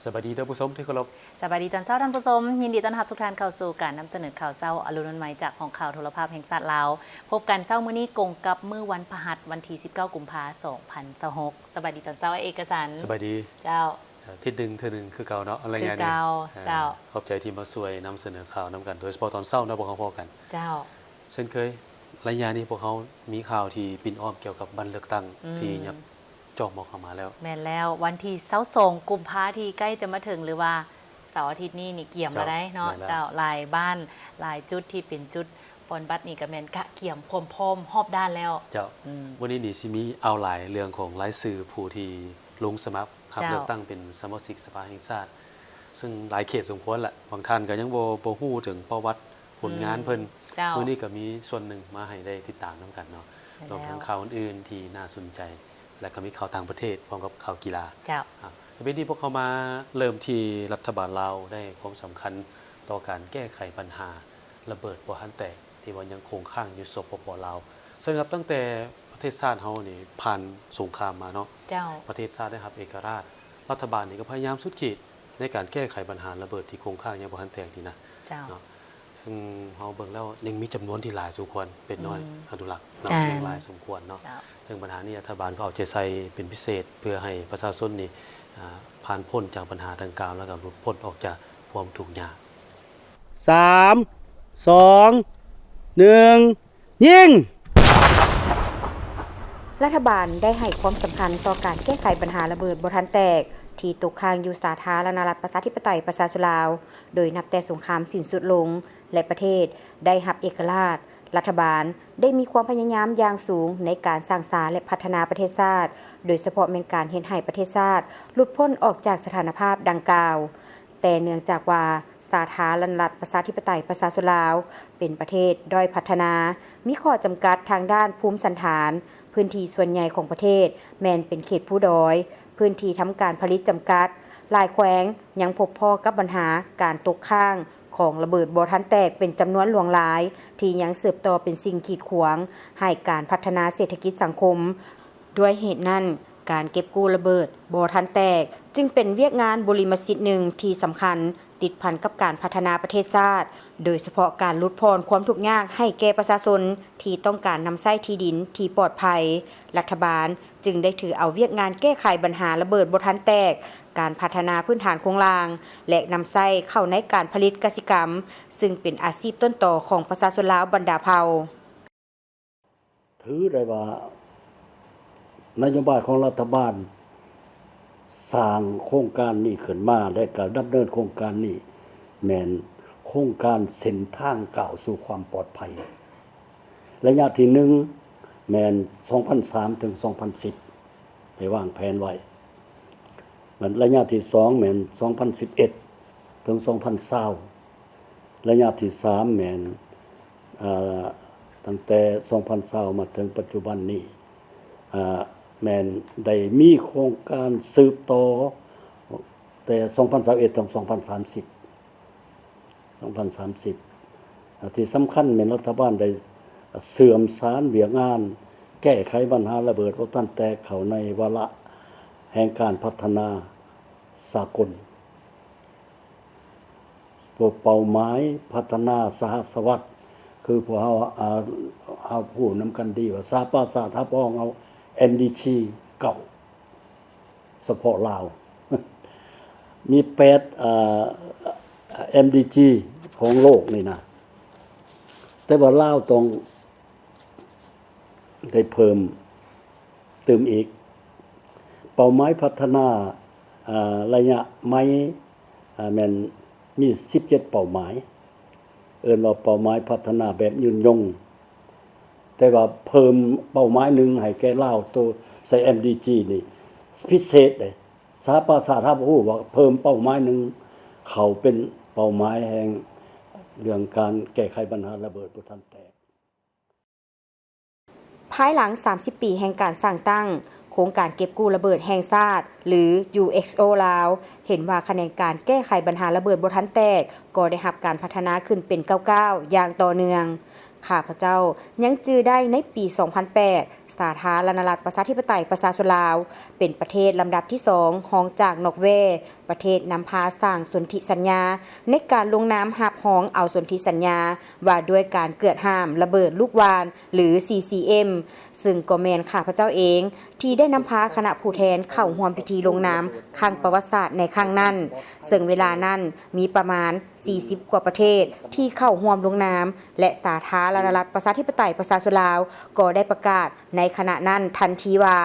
ສະບາຍດີທ່ານຜູ້ຊົມທີ່ເຄົາລົບ. ສະບາຍດີຕອນເຊົ້າທ່ານຜູ້ຊົມ, ຍິນດີຕ້ອນຮັບທຸກທ່ານເຂົ້າສູ່ການນຳສະເໜີຂ່າວເຊົ້າອາລຸນວັນໃໝ່ ຈາກຫ້ອງຂ່າວໂທລະພາບແຫ່ງຊາດລາວ. ພົບກັນເຊົ້າມື້ນີ້ກົງກັບມື້ວັນພະຫັດ ວັນທີສິບເກົ້າ ກຸມພາ ສອງພັນຊາວຫົກ. ສະບາຍດີຕອນເຊົ້າ ອ້າຍເອກະສັນ. ສະບາຍດີ. ເຈົ້າ. ອາ ທິດໜຶ່ງເທື່ອໜຶ່ງຄືເກົ່າເນາະ ໄລຍະນີ້. ຄືເກົ່າ. ເຈົ້າ. ຂອບໃຈທີ່ມາຊ່ວຍນຳສະເໜີຂ່າວນຳກັນ ໂດຍສະເພາະຕອນເຊົ້າເນາະ ພວກເຮົາພໍ້ກັນ. ເຈົ້າ. ເຊັ່ນເຄີຍ ໄລຍະນີ້ພວກເຮົາມີຂ່າວທີ່ປິ່ນອ້ອມກ່ຽວກັບວັນເລືອກຕັ້ງ ອືມ ທີ່ຍັບ ຈອກໝໍກເຂົ້າມາແລ້ວ. ແມ່ນແລ້ວ, ວັນທີຊາວສອງ ກຸມພາ ທີ່ໃກ້ຈະມາເຖິງ ຫຼືວ່າເສົາອາທິດນີ້ນີ້ ກຽມແລ້ວໄດ໋ເນາະ. ເຈົ້າ. ແມ່ນແລ້ວ. ເຈົ້າ, ຫຼາຍບ້ານ ຫຼາຍຈຸດທີ່ເປັນຈຸດປ່ອນບັດນີ້ ກໍແມ່ນກະກຽມຄວາມພ້ອມຮອບດ້ານແລ້ວ. ເຈົ້າ. ອືມ. ມື້ນີ້ນີ້ຊິມີເອົາຫຼາຍເລື່ອງຂອງລາຍຊື່ຜູ້ທີ່ລົງສະໝັກຮັບ ເຈົ້າ ເລືອກຕັ້ງເປັນສະມາຊິກສະພາແຫ່ງຊາດ ເຊິ່ງຫຼາຍເຂດສົມຄວນລະ, ບາງທ່ານກໍຍັງບໍ່ ບໍ່ຮູ້ເຖິງປະຫວັດ ຜົນງານເພິ່ນ. ອືມ. ເຈົ້າ. ມື້ນີ້ກໍມີສ່ວນໜຶ່ງມາໃຫ້ໄດ້ຕິດຕາມນຳກັນເນາະ. ແມ່ນແລ້ວ. ລວມທັງຂ່າວອື່ນໆທີ່ໜ້າສົນໃຈ ແລະ ກໍມີຂ່າວຕ່າງປະເທດ ພ້ອມກັບຂ່າວກິລາ. ເຈົ້າ. ອາ ແຕ່ເປັນທີ່ພວກເຮົາມາເລີ່ມທີ່ລັດຖະບານລາວໄດ້ໃຫ້ຄວາມສຳຄັນຕໍ່ການແກ້ໄຂບັນຫາລະເບີດບໍ່ທັນແຕກ ທີ່ວ່າຍັງຄົງຄ້າງຢູ່ ສປປ ລາວ. ເຊິ່ງນັບຕັ້ງແຕ່ປະເທດຊາດເຮົານີ້ຜ່ານສົງຄາມມາເນາະ. ເຈົ້າ. ປະເທດຊາດໄດ້ຮັບເອກະລາດ, ລັດຖະບານນີ້ກໍພະຍາຍາມສຸດຂີດໃນການແກ້ໄຂບັນຫາລະເບີດທີ່ຄົງຄ້າງຍັງບໍ່ທັນແຕກນີ້ນະ. ເຈົ້າ. ເນາະ. ເຊິ່ງເຮົາເບິ່ງແລ້ວຍັງມີຈຳນວນທີ່ຫຼາຍສົມຄວນ ເປັນໜ້ອຍ ອືມ ອະນຸລັກເນາະ ຍັງຫຼາຍສົມຄວນເນາະ. ເຈົ້າ. ເຊິ່ງບັນຫານີ້ລັດຖະບານກໍເອົາໃຈໃສ່ເປັນພິເສດ ເພື່ອໃຫ້ປະຊາຊົນນີ້ ອາ ຜ່ານພົ້ນຈາກບັນຫາດັ່ງກ່າວ ແລ້ວກໍຫຼຸດພົ້ນອອກຈາກຄວາມທຸກຍາກ. ສາມ ສອງ ໜຶ່ງ ຍິງ! ລັດຖະບານໄດ້ໃຫ້ຄວາມສຳຄັນຕໍ່ການແກ້ໄຂບັນຫາລະເບີດບໍ່ທັນແຕກ ທີ່ຕົກຄ້າງຢູ່ສາທາລະນະລັດ ປະຊາທິປະໄຕ ປະຊາຊົນລາວ ໂດຍນັບແຕ່ສົງຄາມສິ້ນສຸດລົງ ແລະ ປະເທດໄດ້ຮັບເອກະລາດ, ລັດຖະບານໄດ້ມີຄວາມພະຍາຍາມຢ່າງສູງໃນການສ້າງສາ ແລະ ພັດທະນາປະເທດຊາດ, ໂດຍສະເພາະແມ່ນການເຮັດໃຫ້ປະເທດຊາດຫຼຸດພົ້ນອອກຈາກສະຖານະພາບດັ່ງກ່າວ. ແຕ່ເນື່ອງຈາກວ່າສາທາລະນະລັດ ປະຊາທິປະໄຕ ປະຊາຊົນລາວ ເປັນປະເທດດ້ອຍພັດທະນາ, ມີຂໍ້ຈຳກັດທາງດ້ານພູມສັນຖານ, ພື້ນທີ່ສ່ວນໃຫຍ່ຂອງປະເທດແມ່ນເປັນເຂດພູດອຍ, ພື້ນທີ່ທຳການຜະລິດຈຳກັດ, ຫຼາຍແຂວງຍັງພົບພໍ້ກັບບັນຫາການຕົກຄ້າງຂອງລະເບີດບໍ່ທັນແຕກເປັນຈຳນວນຫຼວງຫຼາຍ, ທີ່ຍັງສືບຕໍ່ເປັນສິ່ງກີດຂວາງໃຫ້ການພັດທະນາເສດຖະກິດສັງຄົມ. ດ້ວຍເຫດນັ້ນ, ການເກັບກູ້ລະເບີດບໍ່ທັນແຕກ ຈຶ່ງເປັນວຽກງານບຸລິມະສິດໜຶ່ງທີ່ສຳຄັນ ຕິດພັນກັບການພັດທະນາປະເທດຊາດ, ໂດຍສະເພາະການຫຼຸດຜ່ອນຄວາມທຸກຍາກໃຫ້ແກ່ປະຊາຊົນທີ່ຕ້ອງການນຳໃຊ້ທີ່ດິນທີ່ປອດໄພ. ລັດຖະບານຈຶ່ງໄດ້ຖືເອົາວຽກງານແກ້ໄຂບັນຫາລະເບີດບໍ່ທັນແຕກ, ການພັດທະນາພື້ນຖານໂຄງລ່າງ ແລະ ນຳໃຊ້ເຂົ້າໃນການຜະລິດກະສິກຳ, ຊຶ່ງເປັນອາຊີບຕົ້ນຕໍຂອງປະຊາຊົນລາວບັນດາເຜົ່າ. ຖືໄດ້ວ່ານະໂຍບາຍຂອງລັດຖະບານສ້າງໂຄງການນີ້ຂຶ້ນມາ ແລະ ກໍດຳເນີນໂຄງການນີ້ ແມ່ນໂຄງການເສັ້ນທາງກ້າວສູ່ຄວາມປອດໄພ ໄລຍະທີໜຶ່ງ ແມ່ນສອງພັນສາມ ເຖິງ ສອງພັນສິບ ໄດ້ວາງແຜນໄວ້. ແມ່ນໄລຍະທີສອງ ແມ່ນສອງພັນສິບເອັດ ເຖິງ ສອງພັນຊາວ ໄລຍະທີສາມ ແມ່ນ ເອີ ຕັ້ງແຕ່ສອງພັນຊາວມາເຖິງປັດຈຸບັນນີ້ ເອີ ແມ່ນໄດ້ມີໂຄງການສືບຕໍ່ແຕ່ສອງພັນຊາວເອັດ ເຖິງ ສອງພັນສາມສິບ ສອງພັນສາມສິບ ທີ່ສຳຄັນແມ່ນລັດຖະບານໄດ້ເຊື່ອມສານວຽກງານແກ້ໄຂບັນຫາລະເບີດບໍ່ທັນແຕກເຂົ້າໃນວາລະແຫ່ງການພັດທະນາສາກົນ. ພວກເປົ້າໝາຍພັດທະນາສະຫັດສະຫວັດ ຄືພວກເຮົາ ເຮົາຮູ້ນຳກັນດີວ່າ ສະຫະປະຊາຊາດຮັບຮອງເອົາ ເອັມດີຈີ ເກົ້າ ສະເພາະລາວ ມີແປດ ເອີ ເອັມດີຈີ ຂອງໂລກນີ້ນະ ແຕ່ວ່າລາວຕ້ອງໄດ້ເພີ່ມຕື່ມອີກ. ເປົ້າໝາຍພັດທະນາ ເອີ ໄລຍະໃໝ່ ເອີ ແມ່ນມີສິບເຈັດເປົ້າໝາຍ ເອີ້ນວ່າເປົ້າໝາຍພັດທະນາແບບຍືນຍົງ. ແຕ່ວ່າເພີ່ມເປົ້າໝາຍໜຶ່ງໃຫ້ແກ່ລາວ ໂຕໃສ່ ເອັມດີຈີ ນີ້ພິເສດເດ້. ສະຫະປະຊາຊາດຮັບຮູ້ວ່າເພີ່ມເປົ້າໝາຍໜຶ່ງເຂົ້າເປັນເປົ້າໝາຍແຫ່ງເລື່ອງການແກ້ໄຂບັນຫາລະເບີດບໍ່ທັນແຕກ. ພາຍຫຼັງສາມສິບປີແຫ່ງການສ້າງຕັ້ງ ໂຄງການເກັບກູ້ລະເບີດແຫ່ງຊາດ ຫຼື ຢູເອັກໂອ ລາວ ເຫັນວ່າຂະແໜງການແກ້ໄຂບັນຫາລະເບີດບໍ່ທັນແຕກ ກໍໄດ້ຮັບການພັດທະນາຂຶ້ນເປັນກ້າວໆ ຢ່າງຕໍ່ເນື່ອງ. ຂ້າພະເຈົ້າຍັງຈື່ໄດ້ໃນປີສອງພັນແປດ ສາທາລະນະລັດ ປະຊາທິປະໄຕ ປະຊາຊົນລາວ ເປັນປະເທດລຳດັບທີສອງ ຮອງຈາກນອກເວ, ປະເທດນຳພາສ້າງສົນທິສັນຍາ ໃນການລົງນາມຮັບຮອງເອົາສົນທິສັນຍາ ວ່າດ້ວຍການເກືອດຫ້າມລະເບີດລູກຫວ່ານ ຫຼື CCM ຊຶ່ງກໍແມ່ນຂ້າພະເຈົ້າເອງ ທີ່ໄດ້ນຳພາຄະນະຜູ້ແທນເຂົ້າຮ່ວມພິທີລົງນາມຄັ້ງປະຫວັດສາດໃນຄັ້ງນັ້ນ, ເຊິ່ງເວລານັ້ນມີປະມານສີ່ສິບກວ່າປະເທດທີ່ເຂົ້າຮ່ວມລົງນາມ ແລະ ສາທາລະນະລັດ ປະຊາທິປະໄຕ ປະຊາຊົນລາວ ກໍໄດ້ປະກາດໃນຂະນະນັ້ນທັນທີວ່າ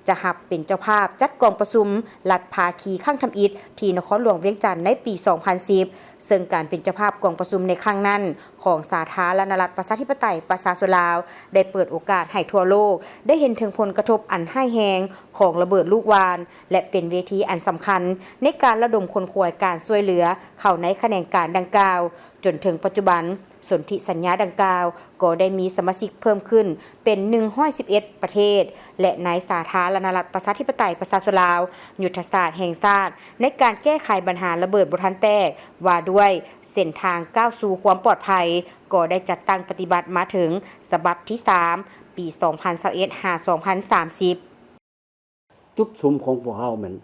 ຈະຮັບເປັນເຈົ້າພາບຈັດກອງປະຊຸມລັດພາຄີຄັ້ງທຳອິດທີ່ນະຄອນຫຼວງວຽງຈັນໃນປີສອງພັນສິບ ເຊິ່ງການເປັນເຈົ້າພາບກອງປະຊຸມໃນຄັ້ງນັ້ນ ຂອງສາທາລະນະລັດ ປະຊາທິປະໄຕ ປະຊາຊົນລາວ ໄດ້ເປີດໂອກາດໃຫ້ທົ່ວໂລກໄດ້ເຫັນເຖິງຜົນກະທົບອັນຮ້າຍແຮງຂອງລະເບີດລູກຫວ່ານ ແລະ ເປັນເວທີອັນສຳຄັນໃນການລະດົມຂົນຂວາຍການຊ່ວຍເຫຼືອເຂົ້າໃນຂະແໜງການດັ່ງກ່າວ. ຈົນເຖິງປັດຈຸບັນ, ສົນທິສັນຍາດັ່ງກ່າວກໍໄດ້ມີສະມາຊິກເພີ່ມຂຶ້ນເປັນໜຶ່ງຮ້ອຍສິບເອັດປະເທດ ແລະ ໃນສາທາລະນະລັດ ປະຊາທິປະໄຕ ປະຊາຊົນລາວ, ຍຸດທະສາດແຫ່ງຊາດໃນການແກ້ໄຂບັນຫາລະເບີດບໍ່ທັນແຕກ ວ່າດ້ວຍເສັ້ນທາງກ້າວສູ່ຄວາມປອດໄພ ກໍໄດ້ຈັດຕັ້ງປະຕິບັດມາເຖິງສະບັບທີສາມ ປີສອງພັນຊາວເອັດ ຫາ ສອງພັນສາມສິບ. ຈຸດສຸມຂອງພວກເຮົາແມ່ນ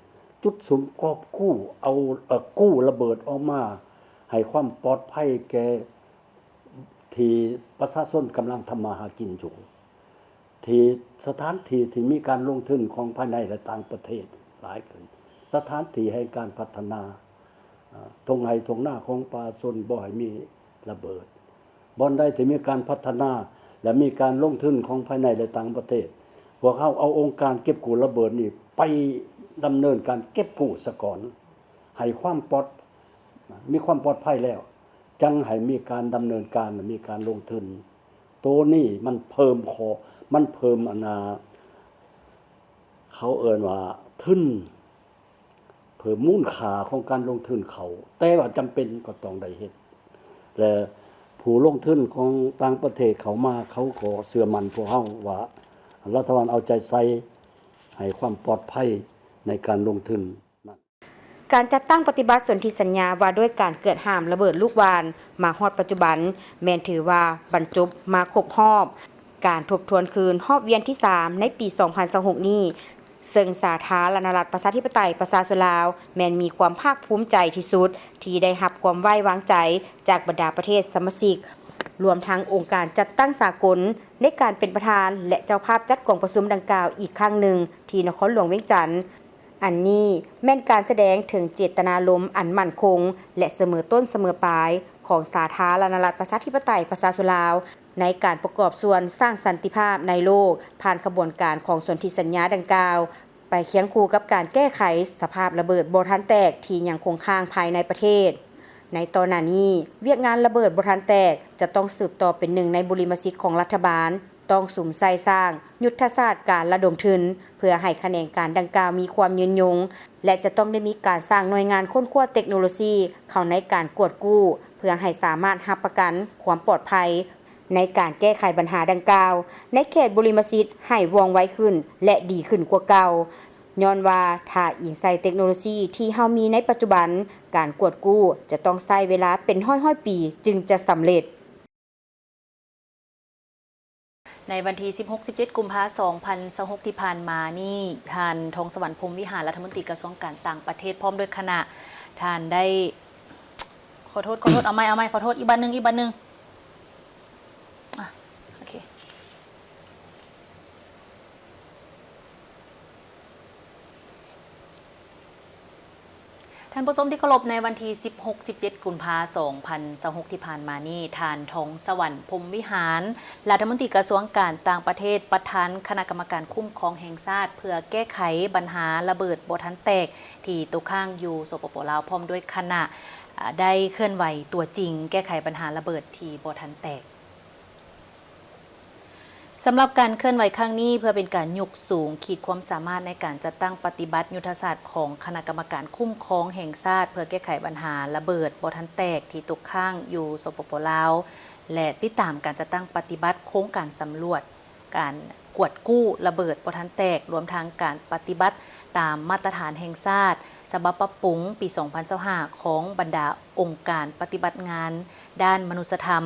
ຈຸດສຸມກອບກູ້ ເອົາ ເອີ ກູ້ລະເບີດອອກມາໃຫ້ຄວາມປອດໄພແກ່ທີ່ປະຊາຊົນກຳລັງທຳມາຫາກິນຢູ່ ທີ່ສະຖານທີ່ທີ່ມີການລົງທຶນຂອງພາຍໃນ ແລະ ຕ່າງປະເທດຫຼາຍຂຶ້ນ, ສະຖານທີ່ແຫ່ງການພັດທະນາ ອາ ທົ່ງໄຮ່ທົ່ງນາຂອງປະຊາຊົນບໍ່ໃຫ້ມີລະເບີດ. ບ່ອນໃດທີ່ມີການພັດທະນາ ແລະ ມີການລົງທຶນຂອງພາຍໃນ ແລະ ຕ່າງປະເທດ, ພວກເຮົາເອົາອົງການເກັບກູ້ລະເບີດນີ້ໄປດຳເນີນການເກັບກູ້ສາກ່ອນ ໃຫ້ຄວາມປອດ ມີຄວາມປອດໄພແລ້ວ ຈັ່ງໃຫ້ມີການດຳເນີນການ ແລະ ມີການລົງທຶນ. ໂຕນີ້ມັນເພີ່ມຂໍ້ ມັນເພີ່ມ ອັນນ່າ ເຂົາເອີ້ນວ່າທຶນ ເພີ່ມມູນຄ່າຂອງການລົງທຶນເຂົ້າ, ແຕ່ວ່າຈຳເປັນກໍຕ້ອງໄດ້ເຮັດ ແລະ ຜູ້ລົງທຶນຂອງຕ່າງປະເທດເຂົ້າມາ ເຂົາກໍເຊື່ອໝັ້ນພວກເຮົາວ່າ ລັດຖະບານເອົາໃຈໃສ່ໃຫ້ຄວາມປອດໄພໃນການລົງທຶນນັ້ນ. ການຈັດຕັ້ງປະຕິບັດສົນທິສັນຍາວ່າດ້ວຍການເກືອດຫ້າມລະເບີດລູກຫວ່ານ ມາຮອດປັດຈຸບັນ ແມ່ນຖືວ່າບັນຈົບມາຄົບຮອບ ການທົບທວນຄືນຮອບວຽນທີສາມ ໃນປີສອງພັນຊາວຫົກນີ້, ເຊິ່ງສາທາລະນະລັດ ປະຊາທິປະໄຕ ປະຊາຊົນລາວ ແມ່ນມີຄວາມພາກພູມໃຈທີ່ສຸດ ທີ່ໄດ້ຮັບຄວາມໄວ້ວາງໃຈຈາກບັນດາປະເທດສະມາຊິກ, ລວມທັງອົງການຈັດຕັ້ງສາກົນ ໃນການເປັນປະທານ ແລະ ເຈົ້າພາບຈັດກອງປະຊຸມດັ່ງກ່າວອີກຄັ້ງໜຶ່ງ ທີ່ນະຄອນຫຼວງວຽງຈັນ. ອັນນີ້ແມ່ນການສະແດງເຖິງເຈດຕະນາລົມອັນໝັ້ນຄົງ ແລະ ສະເໝີຕົ້ນສະເໝີປາຍ ຂອງສາທາລະນະລັດ ປະຊາທິປະໄຕ ປະຊາຊົນລາວ ໃນການປະກອບສ່ວນສ້າງສັນຕິພາບໃນໂລກ ຜ່ານຂະບວນການຂອງສົນທິສັນຍາດັ່ງກ່າວ, ໄປຄຽງຄູ່ກັບການແກ້ໄຂສະພາບລະເບີດບໍ່ທັນແຕກທີ່ຍັງຄົງຄ້າງພາຍໃນປະເທດ. ໃນຕໍ່ໜ້ານີ້, ວຽກງານລະເບີດບໍ່ທັນແຕກ ຈະຕ້ອງສືບຕໍ່ເປັນໜຶ່ງໃນບຸລິມະສິດຂອງລັດຖະບານ, ຕ້ອງສຸມໃສ່ສ້າງຍຸດທະສາດການລະດົມທຶນ ເພື່ອໃຫ້ຂະແໜງການດັ່ງກ່າວມີຄວາມຍືນຍົງ ແລະ ຈະຕ້ອງໄດ້ມີການສ້າງໜ່ວຍງານຄົ້ນຄວ້າເຕັກໂນໂລຊີເຂົ້າໃນການກວດກູ້ ເພື່ອໃຫ້ສາມາດຮັບປະກັນຄວາມປອດໄພ ໃນການແກ້ໄຂບັນຫາດັ່ງກ່າວ ໃນເຂດບຸລິມະສິດໃຫ້ວ່ອງໄວຂຶ້ນ ແລະ ດີຂຶ້ນກວ່າເກົ່າ, ຍ້ອນວ່າຖ້າອີງໃສ່ເຕັກໂນໂລຊີທີ່ເຮົາມີໃນປັດຈຸບັນ, ການກວດກູ້ຈະຕ້ອງໃຊ້ເວລາເປັນຮ້ອຍໆປີຈຶ່ງຈະສຳເລັດ. ໃນວັນທີສິບຫົກ ສິບເຈັດ ກຸມພາ ສອງພັນຊາວຫົກ ທີ່ຜ່ານມານີ້, ທ່ານ ທອງສະຫວັນ ພົມວິຫານ ລັດຖະມົນຕີກະຊວງການຕ່າງປະເທດ ພ້ອມດ້ວຍຄະນະ, ທ່ານໄດ້ ຂໍໂທດ ຂໍໂທດ ເອົາໃໝ່ ເອົາໃໝ່ ຂໍໂທດ ອີກບາດໜຶ່ງ ອີກບາດໜຶ່ງ ອາ ໂອເຄ. ທ່ານຜູ້ຊົມທີ່ເຄົາລົບ, ໃນວັນທີສິບຫົກ ສິບເຈັດ ກຸມພາ ສອງພັນຊາວຫົກ ທີ່ຜ່ານມານີ້, ທ່ານ ທອງສະຫວັນ ພົມວິຫານ ລັດຖະມົນຕີກະຊວງການຕ່າງປະເທດ, ປະທານຄະນະກຳມະການຄຸ້ມຄອງແຫ່ງຊາດ ເພື່ອແກ້ໄຂບັນຫາລະເບີດບໍ່ທັນແຕກ ທີ່ຕົກຄ້າງຢູ່ ສປປ ລາວ ພ້ອມດ້ວຍຄະນະ ໄດ້ເຄື່ອນໄຫວຕົວຈິງ ແກ້ໄຂບັນຫາລະເບີດທີ່ບໍ່ທັນແຕກ. ສຳລັບການເຄື່ອນໄຫວຄັ້ງນີ້ ເພື່ອເປັນການຍົກສູງຂີດຄວາມສາມາດໃນການຈັດຕັ້ງປະຕິບັດຍຸດທະສາດຂອງຄະນະກຳມະການຄຸ້ມຄອງແຫ່ງຊາດ ເພື່ອແກ້ໄຂບັນຫາລະເບີດບໍ່ທັນແຕກທີ່ຕົກຄ້າງຢູ່ ສປປ ລາວ ແລະ ຕິດຕາມການຈັດຕັ້ງປະຕິບັດໂຄງການສຳຫຼວດ ການກວດກູ້ລະເບີດບໍ່ທັນແຕກ, ລວມທັງການປະຕິບັດຕາມມາດຕະຖານແຫ່ງຊາດ ສະບັບປັບປຸງປີສອງພັນຊາວຫ້າ ຂອງບັນດາອົງການປະຕິບັດງານດ້ານມະນຸດສະທຳ.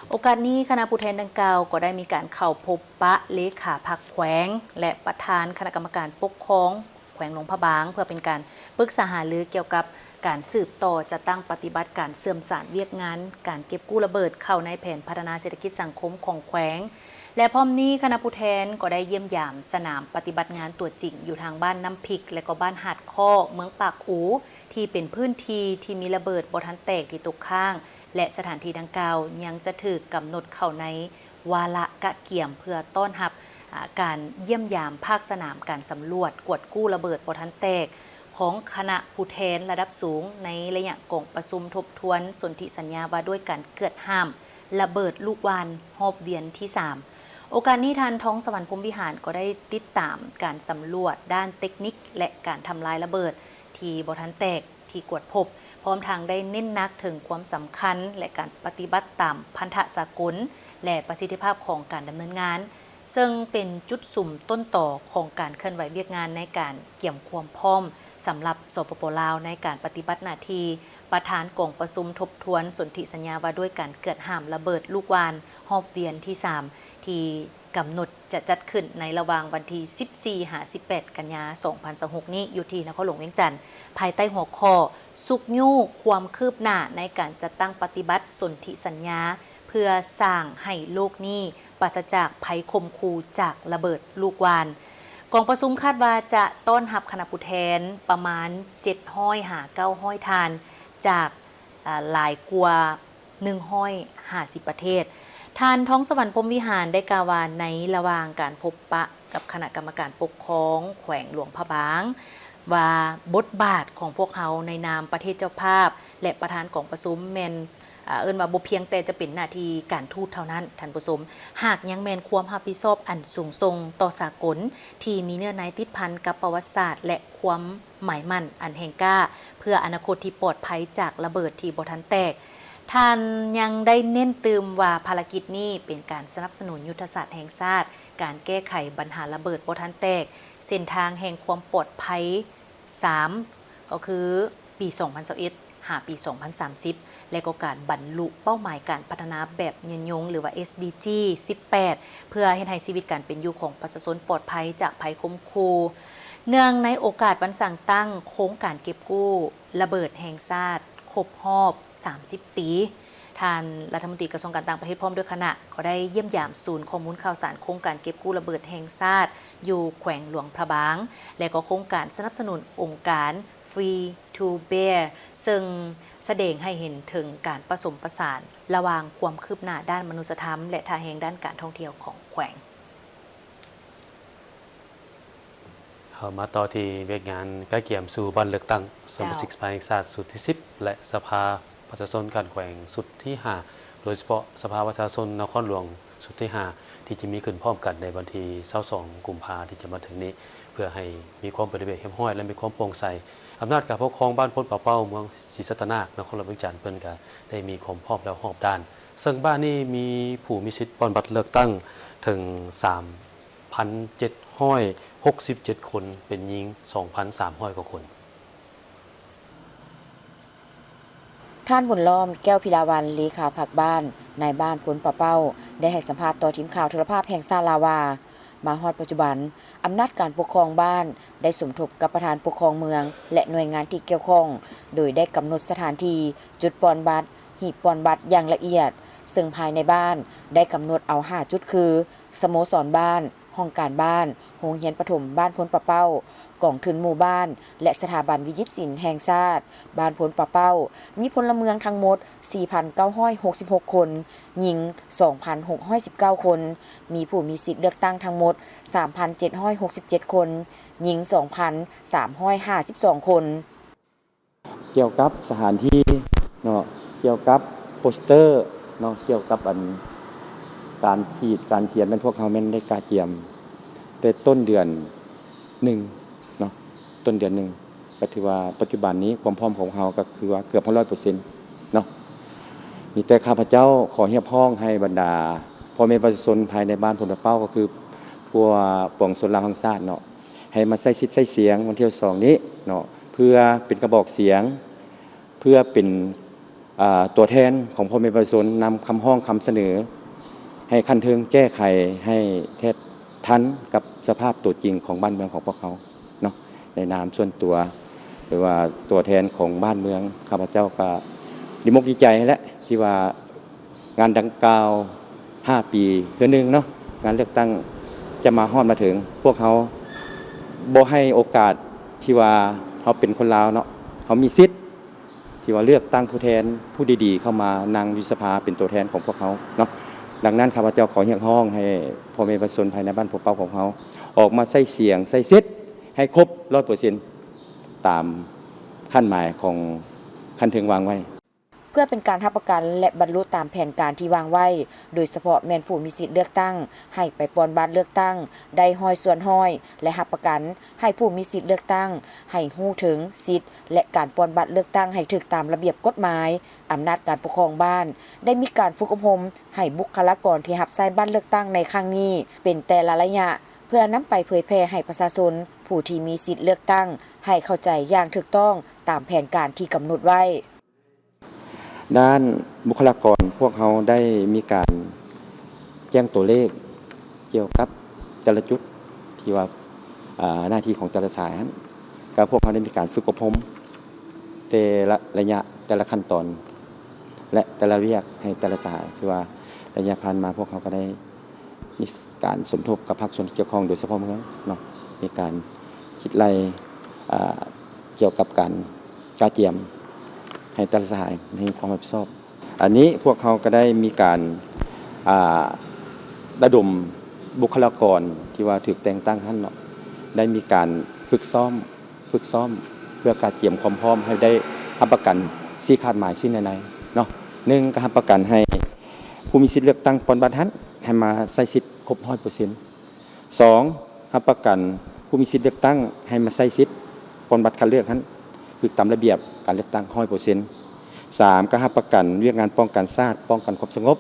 ໂອກາດນີ້, ຄະນະຜູ້ແທນດັ່ງກ່າວກໍໄດ້ມີການເຂົ້າພົບປະເລຂາພັກແຂວງ ແລະ ປະທານຄະນະກຳມະການປົກຄອງ ແຂວງຫຼວງພະບາງ ເພື່ອເປັນການປຶກສາຫາລືກ່ຽວກັບການສືບຕໍ່ຈັດຕັ້ງປະຕິບັດການເຊື່ອມສານວຽກງານການເກັບກູ້ລະເບີດເຂົ້າໃນແຜນພັດທະນາເສດຖະກິດສັງຄົມຂອງແຂວງ ແລະ ພ້ອມນີ້ຄະນະຜູ້ແທນກໍໄດ້ຢ້ຽມຢາມສະໜາມປະຕິບັດງານຕົວຈິງຢູ່ທາງບ້ານນ້ຳພິກ ແລະ ກໍບ້ານຫາດຄໍ້ ເມືອງປາກອູ ທີ່ເປັນພື້ນທີ່ທີ່ມີລະເບີດບໍ່ທັນແຕກທີ່ຕົກຄ້າງ ແລະ ສະຖານທີ່ດັ່ງກ່າວຍັງຈະຖືກກຳນົດເຂົ້າໃນ ວາລະກະກຽມເພື່ອຕ້ອນຮັບ ອາ ການຢ້ຽມຢາມພາກສະໜາມການສຳຫຼວດກວດກູ້ລະເບີດບໍ່ທັນແຕກຂອງຄະນະຜູ້ແທນລະດັບສູງ ໃນໄລຍະກອງປະຊຸມທົບທວນສົນທິສັນຍາວ່າດ້ວຍການເກືອດຫ້າມລະເບີດລູກຫວ່ານຮອບວຽນທີສາມ. ໂອກາດນີ້ ທ່ານ ທອງສະຫວັນ ພົມວິຫານ ກໍໄດ້ຕິດຕາມການສຳຫຼວດດ້ານເຕັກນິກ ແລະ ການທຳລາຍລະເບີດທີ່ບໍ່ທັນແຕກ ທີ່ກວດພົບ, ພ້ອມທັງໄດ້ເນັ້ນໜັກເຖິງຄວາມສຳຄັນ ແລະ ການປະຕິບັດຕາມພັນທະສາກົນ ແລະ ປະສິດທິພາບຂອງການດຳເນີນງານ, ເຊິ່ງເປັນຈຸດສຸມຕົ້ນຕໍຂອງການເຄື່ອນໄຫວວຽກງານໃນການກຽມຄວາມພ້ອມສຳລັບ ສປປ ລາວ ໃນການປະຕິບັດໜ້າທີ່ປະທານກອງປະຊຸມທົບທວນສົນທິສັນຍາວ່າດ້ວຍການເກືອດຫ້າມລະເບີດລູກຫວ່ານຮອບວຽນທີສາມ ທີ່ ກຳນົດຈະຈັດຂຶ້ນໃນລະຫວ່າງວັນທີສິບສີ່ຫາສິບແປດ ກັນຍາ ສອງພັນຊາວຫົກນີ້ ຢູ່ທີ່ນະຄອນຫຼວງວຽງຈັນ, ພາຍໃຕ້ຫົວຂໍ້ ຊຸກຍູ້ຄວາມຄືບໜ້າໃນການຈັດຕັ້ງປະຕິບັດສົນທິສັນຍາ ເພື່ອສ້າງໃຫ້ໂລກນີ້ປາສະຈາກໄພຂົ່ມຂູ່ຈາກລະເບີດລູກຫວ່ານ. ກອງປະຊຸມຄາດວ່າຈະຕ້ອນຮັບຄະນະຜູ້ແທນປະມານ ເຈັດຮ້ອຍຫາເກົ້າຮ້ອຍ ທ່ານ ຈາກ ອາ ຫຼາຍກວ່າ ໜຶ່ງຮ້ອຍຫ້າສິບປະເທດ. ທ່ານ ທອງສະຫວັນ ພົມວິຫານ ໄດ້ກ່າວວ່າ ໃນລະຫວ່າງການພົບປະກັບຄະນະກຳມະການປົກຄອງແຂວງຫຼວງພະບາງ ວ່າບົດບາດຂອງພວກເຮົາໃນນາມປະເທດເຈົ້າພາບ ແລະ ປະທານກອງປະຊຸມແມ່ນ ອາ ເອີ້ນວ່າບໍ່ພຽງແຕ່ຈະເປັນໜ້າທີ່ການທູດເທົ່ານັ້ນ, ທ່ານຜູ້ຊົມ, ຫາກຍັງແມ່ນຄວາມຮັບຜິດຊອບອັນສູງສົ່ງຕໍ່ສາກົນ ທີ່ມີເນື້ອໃນຕິດພັນກັບປະຫວັດສາດ ແລະ ຄວາມ ໝາຍໝັ້ນອັນແຮງກ້າ ເພື່ອອະນາຄົດທີ່ປອດໄພຈາກລະເບີດທີ່ບໍ່ທັນແຕກ. ທ່ານຍັງໄດ້ເນັ້ນຕື່ມວ່າ ພາລະກິດນີ້ເປັນການສະໜັບສະໜູນຍຸດທະສາດແຫ່ງຊາດ ການແກ້ໄຂບັນຫາລະເບີດບໍ່ທັນແຕກ, ເສັ້ນທາງແຫ່ງຄວາມປອດໄພ ສາມ ກໍຄືປີສອງພັນຊາວເອັດ ຫາປີສອງພັນສາມສິບ ແລະ ກໍການບັນລຸເປົ້າໝາຍການພັດທະນາແບບຍືນຍົງ ຫຼືວ່າ ເອສດີຈີ ສິບແປດ ເພື່ອເຮັດໃຫ້ຊີວິດການເປັນຢູ່ຂອງປະຊາຊົນປອດໄພຈາກໄພຂົ່ມຂູ່. ເນື່ອງໃນໂອກາດວັນສ້າງຕັ້ງໂຄງການເກັບກູ້ລະເບີດແຫ່ງຊາດຄົບຮອບສາມສິບປີ, ທ່ານລັດຖະມົນຕີກະຊວງການຕ່າງປະເທດພ້ອມດ້ວຍຄະນະ ກໍໄດ້ຢ້ຽມຢາມສູນຂໍ້ມູນຂ່າວສານໂຄງການເກັບກູ້ລະເບີດແຫ່ງຊາດຢູ່ແຂວງຫຼວງພະບາງ ແລະ ກໍໂຄງການສະໜັບສະໜູນອົງການ Free to Bear ເຊິ່ງສະແດງໃຫ້ເຫັນເຖິງການປະສົມປະສານລະຫວ່າງຄວາມຄືບໜ້າດ້ານມະນຸດສະທຳ ແລະ ທ່າແຮງດ້ານການທ່ອງທ່ຽວຂອງແຂວງ. ເຮົາມາຕໍ່ທີ່ວຽກງານກະກຽມສູ່ບັດເລືອກຕັ້ງສະມາຊິກສະພາແຫ່ງຊາດຊຸດທີສິບ ແລະ ສະພາປະຊາຊົນຂັ້ນແຂວງຊຸດທີຫ້າ ໂດຍສະເພາະສະພາປະຊາຊົນນະຄອນຫຼວງຊຸດທີຫ້າ ທີ່ຈະມີຂຶ້ນພ້ອມກັນໃນວັນທີຊາວສອງ ກຸມພາ ທີ່ຈະມາເຖິງນີ້ ເພື່ອໃຫ້ມີຄວາມເປັນລະບຽບຮຽບຮ້ອຍ ແລະ ມີຄວາມໂປ່ງໃສ. ອຳນາດການປົກຄອງບ້ານໂພນປາເປົ້າ ເມືອງສີສັດຕະນາກ ນະຄອນຫຼວງວຽງຈັນ ເພິ່ນກະໄດ້ມີຄວາມພ້ອມແລ້ວຮອບດ້ານ, ເຊິ່ງບ້ານນີ້ມີຜູ້ມີສິດປ່ອນບັດເລືອກຕັ້ງເຖິງສາມພັນເຈັດຮ້ອຍຫົກສິບເຈັດຄົນ, ເປັນຍິງສອງພັນສາມຮ້ອຍກວ່າຄົນ. ທ່ານ ບຸນລ້ອມ ແກ້ວພິລາວັນ ເລຂາພັກບ້ານ ນາຍບ້ານໂພນປາເປົ້າ ໄດ້ໃຫ້ສຳພາດຕໍ່ທີມຂ່າວໂທລະພາບແຫ່ງຊາດລາວວ່າ ມາຮອດປັດຈຸບັນ, ອຳນາດການປົກຄອງບ້ານໄດ້ສົມທົບກັບປະທານປົກຄອງເມືອງ ແລະ ໜ່ວຍງານທີ່ກ່ຽວຂ້ອງ, ໂດຍໄດ້ກຳນົດສະຖານທີ່, ຈຸດປ່ອນບັດ, หีບປ່ອນບັດຢ່າງລະອຽດ, ເຊິ່ງພາຍໃນບ້ານໄດ້ກຳນົດເອົາຫ້າຈຸດຄື ສະໂມສອນບ້ານ, ຫ້ອງການບ້ານ, ໂຮງຮຽນປະຖົມບ້ານໂພນປາເປົ້າ, ກອງທຶນໝູ່ບ້ານ ແລະ ສະຖາບັນວິຈິດສິນແຫ່ງຊາດ. ບ້ານໂພນປາເປົ້າ ມີພົນລະເມືອງທັງໝົດສີ່ພັນເກົ້າຮ້ອຍຫົກສິບຫົກຄົນ, ຍິງສອງພັນຫົກຮ້ອຍສິບເກົ້າຄົນ, ມີຜູ້ມີສິດເລືອກຕັ້ງທັງໝົດສາມພັນເຈັດຮ້ອຍຫົກສິບເຈັດຄົນ, ຍິງສອງພັນສາມຮ້ອຍຫ້າສິບສອງຄົນ. ກ່ຽວກັບສະຖານທີ່ເນາະ, ກ່ຽວກັບໂປສເຕີເນາະ, ກ່ຽວກັບອັນການຂີດການຂຽນແມ່ນພວກເຮົາແມ່ນໄດ້ກະກຽມແຕ່ຕົ້ນເດືອນໜຶ່ງເນາະ, ຕົ້ນເດືອນໜຶ່ງ ກໍຖືວ່າປັດຈຸບັນນີ້ຄວາມພ້ອມຂອງເຮົາກໍຄືວ່າເກືອບຮ້ອຍເປີເຊັນເນາະ. ມີແຕ່ຂ້າພະເຈົ້າຂໍຮຽກຮ້ອງໃຫ້ບັນດາ ພໍ່ແມ່ປະຊາຊົນພາຍໃນບ້ານໂພນປະເປົ້າ ກໍຄືພວກປວງຊົນລາວທັງຊາດເນາະ ໃຫ້ມາໃຊ້ສິດໃຊ້ສຽງວັນທີຊາວສອງນີ້ເນາະ ເພື່ອເປັນກະບອກສຽງ ເພື່ອເປັນ ອ່າ ຕົວແທນຂອງພໍ່ແມ່ປະຊາຊົນ ນຳຄຳຮ້ອງຄຳສະເໜີໃຫ້ຂັ້ນເທິງແກ້ໄຂໃຫ້ແທດທັນກັບສະພາບຕົວຈິງຂອງບ້ານເມືອງຂອງພວກເຮົາເນາະ. ໃນນາມສ່ວນຕົວ ຫຼືວ່າຕົວແທນຂອງບ້ານເມືອງ ຂ້າພະເຈົ້າກໍດີອົກດີໃຈແຫຼະ ທີ່ວ່າງານດັ່ງກ່າວຫ້າປີເທື່ອໜຶ່ງເນາະ ງານເລືອກຕັ້ງຈະມາຮອດມາເຖິງ. ພວກເຮົາບໍ່ໃຫ້ໂອກາດທີ່ວ່າເຮົາເປັນຄົນລາວເນາະ ເຮົາມີສິດ ທີ່ວ່າເລືອກຕັ້ງຜູ້ແທນຜູ້ດີໆ ເຂົ້າມານັ່ງຢູ່ສະພາເປັນຕົວແທນຂອງພວກເຮົາເນາະ. ດັ່ງນັ້ນ ຂ້າພະເຈົ້າຂໍຮຽກຮ້ອງໃຫ້ພໍ່ແມ່ປະຊາຊົນພາຍໃນບ້ານໂພນປະເປົ້າຂອງເຮົາ ອອກມາໃຊ້ສຽງໃຊ້ສິດໃຫ້ຄົບຮ້ອຍເປີເຊັນ ຕາມຄາດໝາຍຂອງຂັ້ນເທິງວາງໄວ້. ເພື່ອເປັນການຮັບປະກັນ ແລະ ບັນລຸຕາມແຜນການທີ່ວາງໄວ້, ໂດຍສະເພາະແມ່ນຜູ້ມີສິດເລືອກຕັ້ງ ໃຫ້ໄປປ່ອນບັດເລືອກຕັ້ງໄດ້ຮ້ອຍສ່ວນຮ້ອຍ ແລະ ຮັບປະກັນໃຫ້ຜູ້ມີສິດເລືອກຕັ້ງ ໃຫ້ຮູ້ເຖິງສິດ ແລະ ການປ່ອນບັດເລືອກຕັ້ງໃຫ້ຖືກຕາມລະບຽບກົດໝາຍ, ອຳນາດການປົກຄອງບ້ານ ໄດ້ມີການຝຶກອົບຮົມໃຫ້ບຸກຄະລາກອນທີ່ຮັບໃຊ້ບັດເລືອກຕັ້ງໃນຄັ້ງນີ້ເປັນແຕ່ລະໄລຍະ ເພື່ອນຳໄປເຜີຍແຜ່ໃຫ້ປະຊາຊົນຜູ້ທີ່ມີສິດເລືອກຕັ້ງ ໃຫ້ເຂົ້າໃຈຢ່າງຖືກຕ້ອງຕາມແຜນການທີ່ກຳນົດໄວ້. ດ້ານບຸກຄະລາກອນ ພວກເຮົາໄດ້ມີການແຈ້ງຕົວເລກກ່ຽວກັບແຕ່ລະຈຸດທີ່ວ່າ ອາ ໜ້າທີ່ຂອງແຕ່ລະສາຍຫັ້ນ ກໍພວກເຮົາໄດ້ມີການຝຶກອົບຮົມແຕ່ລະໄລຍະ ແຕ່ລະຂັ້ນຕອນ ແລະ ແຕ່ລະວຽກໃຫ້ແຕ່ລະສາຍ ຄືວ່າໄລຍະຜ່ານມາພວກເຮົາກໍໄດ້ ມີການສົມທົບກັບພາກສ່ວນທີ່ກ່ຽວຂ້ອງ ໂດຍສະເພາະເມືອງເນາະ ມີການຄິດໄລ່ ອ່າ ກ່ຽວກັບການກະກຽມໃຫ້ແຕ່ລະສະຫາຍໃນຄວາມຮັບຜິດຊອບ. ອັນນີ້ພວກເຮົາກໍໄດ້ມີການ ອ່າ ລະດົມບຸກຄະລາກອນທີ່ວ່າຖືກແຕ່ງຕັ້ງຫັ້ນເນາະ ໄດ້ມີການຝຶກຊ້ອມ ຝຶກຊ້ອມ ເພື່ອກະກຽມຄວາມພ້ອມໃຫ້ໄດ້ຮັບປະກັນສີ່ຄາດໝາຍສີ່ໃນເນາະ. ໜຶ່ງ ກໍຮັບປະກັນໃຫ້ຜູ້ມີສິດເລືອກຕັ້ງປ່ອນບັດຫັ້ນ ໃຫ້ມາໃຊ້ສິດຄົບຮ້ອຍເປີເຊັນ. ສອງ ຮັບປະກັນຜູ້ມີສິດເລືອກຕັ້ງໃຫ້ມາໃຊ້ສິດປ່ອນບັດຄັດເລືອກຫັ້ນ ຖືກຕາມລະບຽບການເລືອກຕັ້ງຮ້ອຍເປີເຊັນ. ສາມ ກໍຮັບປະກັນວຽກງານປ້ອງກັນຊາດ ປ້ອງກັນຄວາມສະຫງົບ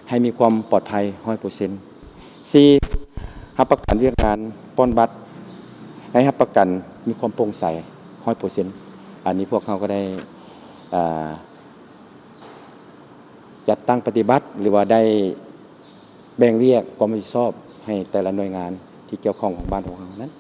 ໃຫ້ມີຄວາມປອດໄພຮ້ອຍເປີເຊັນ. ສີ່ ຮັບປະກັນວຽກງານປ່ອນບັດ ໃຫ້ຮັບປະກັນມີຄວາມໂປ່ງໃສຮ້ອຍເປີເຊັນ. ອັນນີ້ພວກເຮົາກໍໄດ້ ເອີ ຈັດຕັ້ງປະຕິບັດ ຫຼືວ່າໄດ້ແບ່ງວຽກຄວາມຮັບຜິດຊອບໃຫ້ແຕ່ລະໜ່ວຍງານທີ່ກ່ຽວຂ້ອງຂອງບ້ານຂອງເຮົານັ້ນ.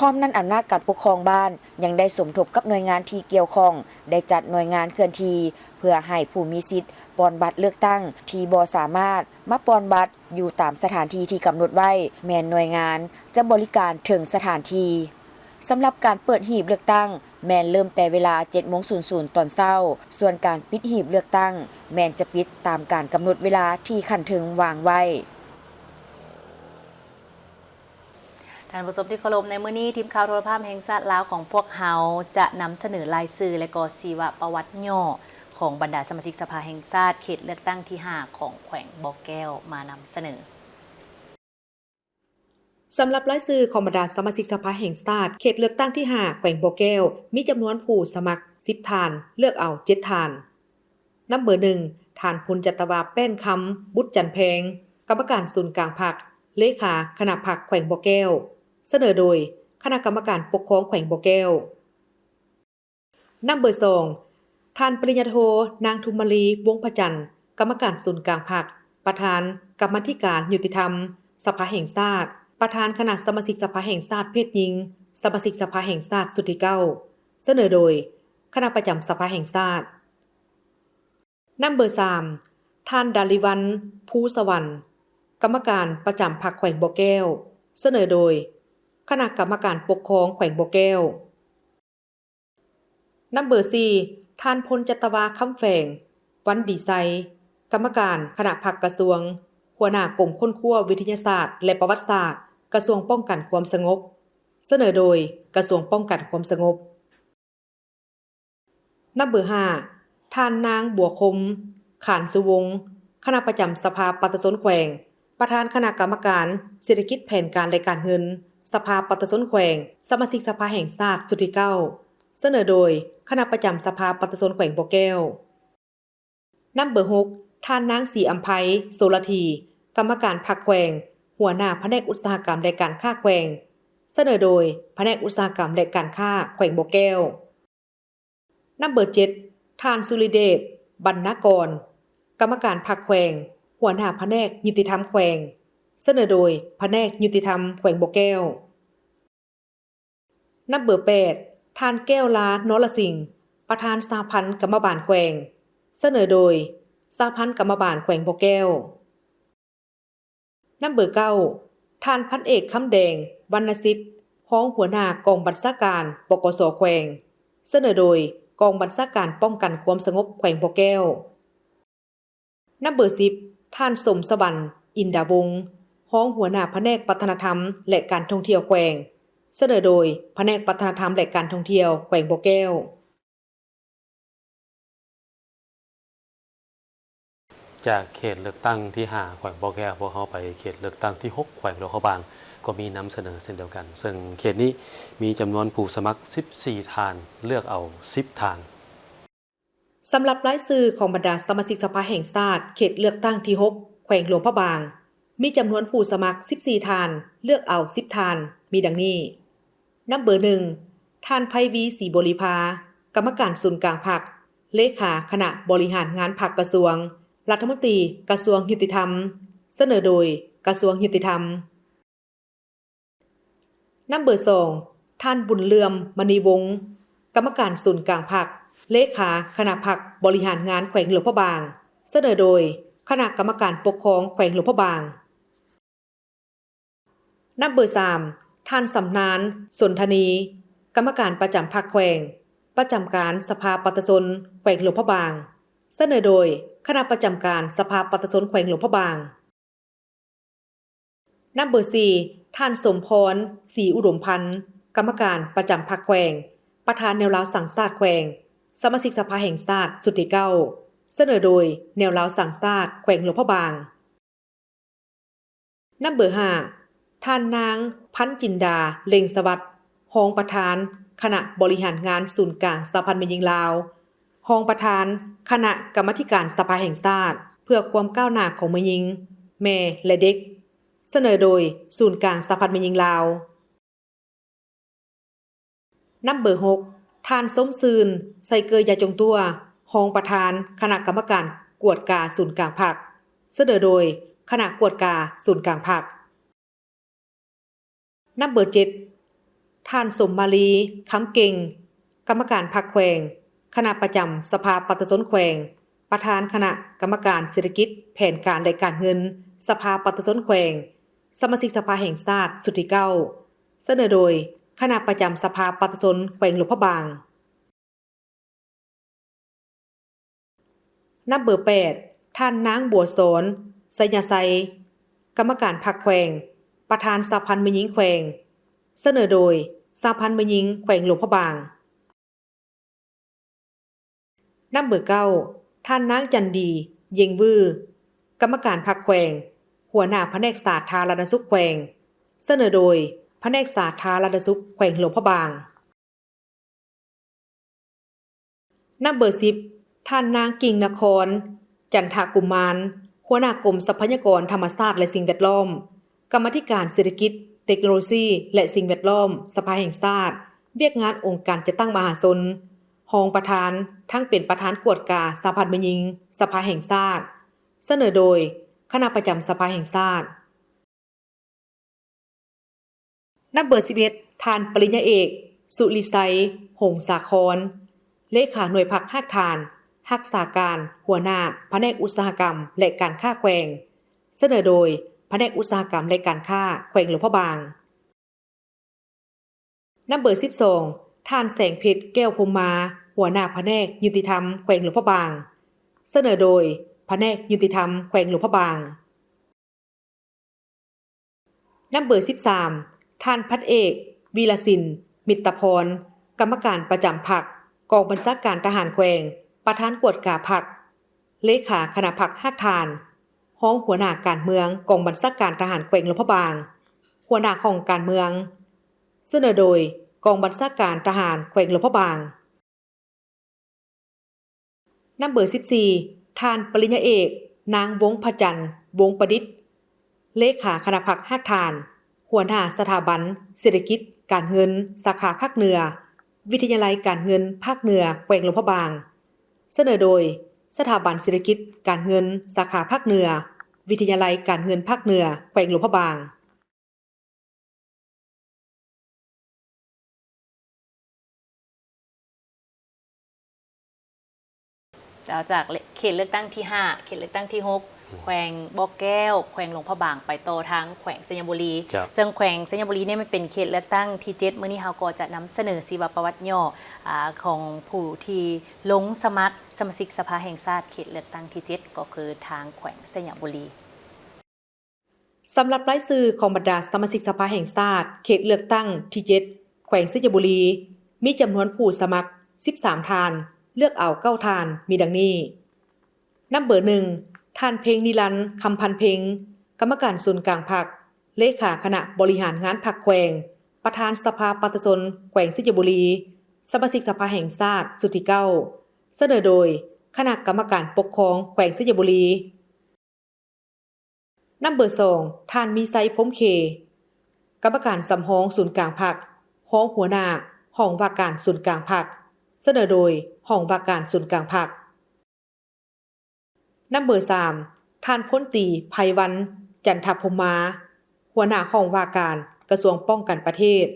ພ້ອມນັ້ນ ອຳນາດການປົກຄອງບ້ານຍັງໄດ້ສົມທົບກັບໜ່ວຍງານທີ່ກ່ຽວຂ້ອງ ໄດ້ຈັດໜ່ວຍງານເຄື່ອນທີ່ ເພື່ອໃຫ້ຜູ້ມີສິດປ່ອນບັດເລືອກຕັ້ງທີ່ບໍ່ສາມາດມາປ່ອນບັດຢູ່ຕາມສະຖານທີ່ທີ່ກຳນົດໄວ້ ແມ່ນໜ່ວຍງານຈະບໍລິການເຖິງສະຖານທີ່. ສຳລັບການເປີດຮີບເລືອກຕັ້ງ ແມ່ນເລີ່ມແຕ່ເວລາເຈັດໂມງສູນສູນຕອນເຊົ້າ, ສ່ວນການປິດຮີບເລືອກຕັ້ງ ແມ່ນຈະປິດຕາມການກຳນົດເວລາທີ່ຂັ້ນເທິງວາງໄວ້. ທ່ານຜູ້ຊົມທີ່ເຄົາລົບ, ໃນມື້ນີ້ ທີມຂ່າວໂທລະພາບແຫ່ງຊາດລາວຂອງພວກເຮົາຈະນຳສະເໜີລາຍຊື່ ແລະ ກໍຊີວະປະຫວັດຫຍໍ້ຂອງບັນດາສະມາຊິກສະພາແຫ່ງຊາດ ເຂດເລືອກຕັ້ງທີຫ້າ ຂອງແຂວງບໍ່ແກ້ວມານຳສະເໜີ. ສຳລັບລາຍຊື່ຂອງບັນດາສະມາຊິກສະພາແຫ່ງຊາດ ເຂດເລືອກຕັ້ງທີຫ້າ ແຂວງບໍ່ແກ້ວ ມີຈຳນວນຜູ້ສະໝັກສິບທ່ານ, ເລືອກເອົາເຈັດທ່ານ. ນຳເບີໜຶ່ງ ທ່ານ ພົນຈັດຕະວາ ແປ້ນຄຳ ບຸດຈັນແພງ, ກຳມະການສູນກາງພັກ, ເລຂາຄະນະພັກແຂວງບໍ່ແກ້ວ, ສະເໜີໂດຍຄະນະກຳມະການປົກຄອງແຂວງບໍ່ແກ້ວ. ນຳເບີສອງ ທ່ານ ປະລິນຍາໂທ ນາງ ທຸມມາລີ ວົງພະຈັນ, ກຳມະການສູນກາງພັກ, ປະທານກຳມາທິການຍຸຕິທຳສະພາແຫ່ງຊາດ, ປະທານຄະນະສະມາຊິກສະພາແຫ່ງຊາດເພດຍິງ, ສະມາຊິກສະພາແຫ່ງຊາດຊຸດທີເກົ້າ, ສະເໜີໂດຍຄະນະປະຈຳສະພາແຫ່ງຊາດ. ນຳເບີສາມ ທ່ານ ດາລິວັນ ພູສະຫວັນ, ກຳມະການປະຈຳພັກແຂວງບໍ່ແກ້ວ, ສະເໜີໂດຍຄະນະກຳມະການປົກຄອງແຂວງບໍ່ແກ້ວ. ນຳເບີສີ່ ທ່ານ ພົນຈັດຕະວາ ຄຳແຝງ ວັນດີໄຊ, ກຳມະການຄະນະພັກກະຊວງ, ຫົວໜ້າກົມຄົ້ນຄວ້າວິທະຍາສາດ ແລະ ປະຫວັດສາດ ກະຊວງປ້ອງກັນຄວາມສະຫງົບ, ສະເໜີໂດຍກະຊວງປ້ອງກັນຄວາມສະຫງົບ. ນຳເບີຫ້າ ທ່ານ ນາງ ບົວຄົມ ຂານສຸວົງ, ຄະນະປະຈຳສະພາປະຊາຊົນແຂວງ, ປະທານຄະນະກຳມະການເສດຖະກິດ, ແຜນການ ແລະ ການເງິນ ສະພາປະຊາຊົນແຂວງ, ສະມາຊິກສະພາແຫ່ງຊາດຊຸດທີເກົ້າ, ສະເໜີໂດຍຄະນະປະຈຳສະພາປະຊາຊົນແຂວງບໍ່ແກ້ວ. ນຳເບີຫົກ ທ່ານນາງ ສີອຳໄພ ໂສລະຖີ ກຳມະການພັກແຂວງ, ຫົວໜ້າພະແນກອຸດສາຫະກຳ ແລະ ການຄ້າແຂວງ, ສະເໜີໂດຍ ພະແນກອຸດສາຫະກຳ ແລະ ການຄ້າແຂວງບໍ່ແກ້ວ. ນຳເບີເຈັດ ທ່ານ ສຸລິເດດ ບັນນາກອນ ກຳມະການພັກແຂວງ, ຫົວໜ້າພະແນກຍຸຕິທຳແຂວງ, ສະເໜີໂດຍ ພະແນກຍຸຕິທຳແຂວງບໍ່ແກ້ວ. ນຳເບີແປດ ທ່ານ ແກ້ວລາ ນໍລະສິງ ປະທານສະຫະພັນກຳມະບານແຂວງ, ສະເໜີໂດຍ ສະຫະພັນກຳມະບານແຂວງບໍ່ແກ້ວ. ນຳເບີເກົ້າ ທ່ານ ພັນເອກ ຄຳແດງ ວັນນະສິດ ຮອງຫົວໜ້າກອງບັນຊາການ ປກສ ແຂວງ, ສະເໜີໂດຍ ກອງບັນຊາການປ້ອງກັນຄວາມສະຫງົບແຂວງບໍ່ແກ້ວ. ນຳເບີສິບ ທ່ານ ສົມສະຫວັນ ອິນດາວົງ ຮອງຫົວໜ້າພະແນກວັດທະນະທຳ ແລະ ການທ່ອງທ່ຽວແຂວງ, ສະເໜີໂດຍ ພະແນກວັດທະນະທຳ ແລະ ການທ່ອງທ່ຽວແຂວງບໍ່ແກ້ວ. ຈາກເຂດເລືອກຕັ້ງທີຫ້າ ແຂວງບໍ່ແກ້ວ, ພວກເຮົາໄປເຂດເລືອກຕັ້ງທີຫົກ ແຂວງຫຼວງພະບາງ ກໍມີນຳສະເໜີເຊັ່ນດຽວກັນ, ເຊິ່ງເຂດນີ້ມີຈຳນວນຜູ້ສະໝັກສິບສີ່ທ່ານ, ເລືອກເອົາສິບທ່ານ. ສຳລັບລາຍຊື່ຂອງບັນດາສະມາຊິກສະພາແຫ່ງຊາດ ເຂດເລືອກຕັ້ງທີຫົກ ແຂວງຫຼວງພະບາງ ມີຈຳນວນຜູ້ສະໝັກສິບສີ່ທ່ານ, ເລືອກເອົາສິບທ່ານ ມີດັ່ງນີ້. ນຳເບີໜຶ່ງ ທ່ານ ໄພວີ ສີບໍລິພາ ກຳມະການສູນກາງພັກ, ເລຂາຄະນະບໍລິຫານງານພັກກະຊວງ, ລັດຖະມົນຕີກະຊວງຍຸຕິທຳ, ສະເໜີໂດຍກະຊວງຍຸຕິທຳ. ນຳເບີສອງ ທ່ານ ບຸນເຫຼື້ອມ ມະນີວົງ ກຳມະການສູນກາງພັກ, ເລຂາຄະນະພັກບໍລິຫານງານແຂວງຫຼວງພະບາງ, ສະເໜີໂດຍຄະນະກຳມະການປົກຄອງແຂວງຫຼວງພະບາງ. ນຳເບີສາມ ທ່ານ ສຳນານ ສົນທະນີ ກຳມະການປະຈຳພັກແຂວງ, ປະຈຳການສະພາປະຊາຊົນແຂວງຫຼວງພະບາງ, ສະເໜີໂດຍຄະນະປະຈຳການສະພາປະຊາຊົນແຂວງຫຼວງພະບາງ. ນຳເບີສີ່ ທ່ານ ສົມພອນ ສີອຸດົມພັນ ກຳມະການປະຈຳພັກແຂວງ, ປະທານແນວລາວສ້າງຊາດແຂວງ, ສະມາຊິກສະພາແຫ່ງຊາດຊຸດທີເກົ້າ, ສະເໜີໂດຍແນວລາວສ້າງຊາດແຂວງຫຼວງພະບາງ. ນຳເບີຫ້າ ທ່ານນາງ ພັນຈິນດາ ເລັ່ງສະຫວັດ ຮອງປະທານຄະນະບໍລິຫານງານສູນກາງສະຫະພັນແມ່ຍິງລາວ, ຮອງປະທານຄະນະກຳມາທິການສະພາແຫ່ງຊາດ ເພື່ອຄວາມກ້າວໜ້າຂອງແມ່ຍິງ, ແມ່ ແລະ ເດັກ, ສະເໜີໂດຍສູນກາງສະຫະພັນແມ່ຍິງລາວ. ນຳເບີຫົກ ທ່ານ ສົມຊື່ນ ໄຊເກີຍຢາຈົງຕົວ ຮອງປະທານຄະນະກຳມະການກວດກາສູນກາງພັກ, ສະເໜີໂດຍຄະນະກວດກາສູນກາງພັກ. ນຳເບີເຈັດ ທ່ານ ສົມມາລີ ຄຳເກັ່ງ ກຳມະການພັກແຂວງ, ຄະນະປະຈຳສະພາປະຊາຊົນແຂວງ, ປະທານຄະນະກຳມະການເສດຖະກິດ, ແຜນການ ແລະ ການເງິນ ສະພາປະຊາຊົນແຂວງ, ສະມາຊິກສະພາແຫ່ງຊາດຊຸດທີເກົ້າ, ສະເໜີໂດຍຄະນະປະຈຳສະພາປະຊາຊົນແຂວງຫຼວງພະບາງ. ນຳເບີແປດ ທ່ານນາງ ບົວສອນ ໄຊຍະໄຊ ກຳມະການພັກແຂວງ, ປະທານສະຫະພັນແມ່ຍິງແຂວງ, ສະເໜີໂດຍສະຫະພັນແມ່ຍິງແຂວງຫຼວງພະບາງ. ນຳເບີເກົ້າ ທ່ານນາງ ຈັນດີ ເຢັງວື ກຳມະການພັກແຂວງ, ຫົວໜ້າພະແນກສາທາລະນະສຸກແຂວງ, ສະເໜີໂດຍພະແນກສາທາລະນະສຸກແຂວງຫຼວງພະບາງ. ນຳເບີສິບ ທ່ານນາງ ກິ່ງນະຄອນ ຈັນທະກຸມມານ ຫົວໜ້າກົມຊັບພະຍາກອນທຳມະຊາດ ແລະ ສິ່ງແວດລ້ອມ, ກຳມາທິການເສດຖະກິດ, ເຕັກໂນໂລຊີ ແລະ ສິ່ງແວດລ້ອມ ສະພາແຫ່ງຊາດ, ວຽກງານອົງການຈັດຕັ້ງມະຫາຊົນ, ຮອງປະທານ, ທັງເປັນປະທານກວດກາສະຫະພັນແມ່ຍິງສະພາແຫ່ງຊາດ, ສະເໜີໂດຍຄະນະປະຈຳສະພາແຫ່ງຊາດ. ນຳເບີສິບເອັດ ທ່ານປະລິນຍາເອກ ສຸລິໄຊ ຫົງສາຄອນ ເລຂາໜ່ວຍພັກຮາກຖານ, ຮັກສາການ, ຫົວໜ້າພະແນກອຸດສາຫະກຳ ແລະ ການຄ້າແຂວງ, ສະເໜີໂດຍພະແນກອຸດສາຫະກຳ ແລະ ການຄ້າແຂວງຫຼວງພະບາງ. ນຳເບີສິບສອງ ທ່ານ ແສງເພັດ ແກ້ວພົມມາ ຫົວໜ້າພະແນກຍຸຕິທຳແຂວງຫຼວງພະບາງ, ສະເໜີໂດຍພະແນກຍຸຕິທຳແຂວງຫຼວງພະບາງ. ນຳເບີສິບສາມ ທ່ານ ພັນເອກ ວິລະສິນ ມິດຕະພອນ ກຳມະການປະຈຳພັກ, ກອງບັນຊາການທະຫານແຂວງ, ປະທານກວດກາພັກ, ເລຂາຄະນະພັກຮາກຖານ, ຮອງຫົວໜ້າການເມືອງກອງບັນຊາການທະຫານແຂວງຫຼວງພະບາງ, ຫົວໜ້າຫ້ອງການເມືອງ, ສະເໜີໂດຍກອງບັນຊາການທະຫານແຂວງຫຼວງພະບາງ. ນຳເບີສິບສີ່ ທ່ານປະລິນຍາເອກ ນາງ ວົງພະຈັນ ວົງປະດິດ ເລຂາຄະນະພັກຮາກຖານ, ຫົວໜ້າສະຖາບັນເສດຖະກິດການເງິນສາຂາພາກເໜືອ, ວິທະຍາໄລການເງິນພາກເໜືອແຂວງຫຼວງພະບາງ. ສະເໜີໂດຍ ສະຖາບັນເສດຖະກິດການເງິນສາຂາພາກເໜືອ, ວິທະຍາໄລການເງິນພາກເໜືອແຂວງຫຼວງພະບາງ. ເຈົ້າ ຈາກເຂດເລືອກຕັ້ງທີຫ້າ ເຂດເລືອກຕັ້ງທີຫົກ ແຂວງບໍ່ແກ້ວ ແຂວງຫຼວງພະບາງ ໄປຕໍ່ທາງແຂວງໄຊຍະບູລີ. ເຈົ້າ ເຊິ່ງແຂວງໄຊຍະບູລີນີ້ມັນເປັນເຂດເລືອກຕັ້ງທີເຈັດ ມື້ນີ້ເຮົາກໍຈະນຳສະເໜີຊີວະປະຫວັດຫຍໍ້ ອາ ຂອງຜູ້ທີ່ລົງສະໝັກສະມາຊິກສະພາແຫ່ງຊາດ ເຂດເລືອກຕັ້ງທີເຈັດ ກໍຄືທາງແຂວງໄຊຍະບູລີ. ສຳລັບລາຍຊື່ຂອງບັນດາສະມາຊິກສະພາແຫ່ງຊາດ ເຂດເລືອກຕັ້ງທີເຈັດ ແຂວງໄຊຍະບູລີ ມີຈຳນວນຜູ້ສະໝັກສິບສາມທ່ານ, ເລືອກເອົາເກົ້າທ່ານ ມີດັ່ງນີ້: ນຳເບີໜຶ່ງ ທ່ານ ເພັງນິລັນ ຄຳພັນເພັງ ກຳມະການສູນກາງພັກ, ເລຂາຄະນະບໍລິຫານງານພັກແຂວງ, ປະທານສະພາປະຊາຊົນແຂວງໄຊຍະບູລີ, ສະມາຊິກສະພາແຫ່ງຊາດຊຸດທີເກົ້າ ສະເໜີໂດຍຄະນະກຳມະການປົກຄອງແຂວງໄຊຍະບູລີ. ນຳເບີສອງ ທ່ານ ມີໄຊ ພົມເຄ ກຳມະການສຳຮອງສູນກາງພັກ, ຮອງຫົວໜ້າຫ້ອງວ່າການສູນກາງພັກ, ສະເໜີໂດຍຫ້ອງວ່າການສູນກາງພັກ. ນຳເບີສາມ ທ່ານ ພົນຕີ ໄພວັນ ຈັນທະພົມມາ ຫົວໜ້າຫ້ອງວ່າການກະຊວງປ້ອງກັນປະເທດ,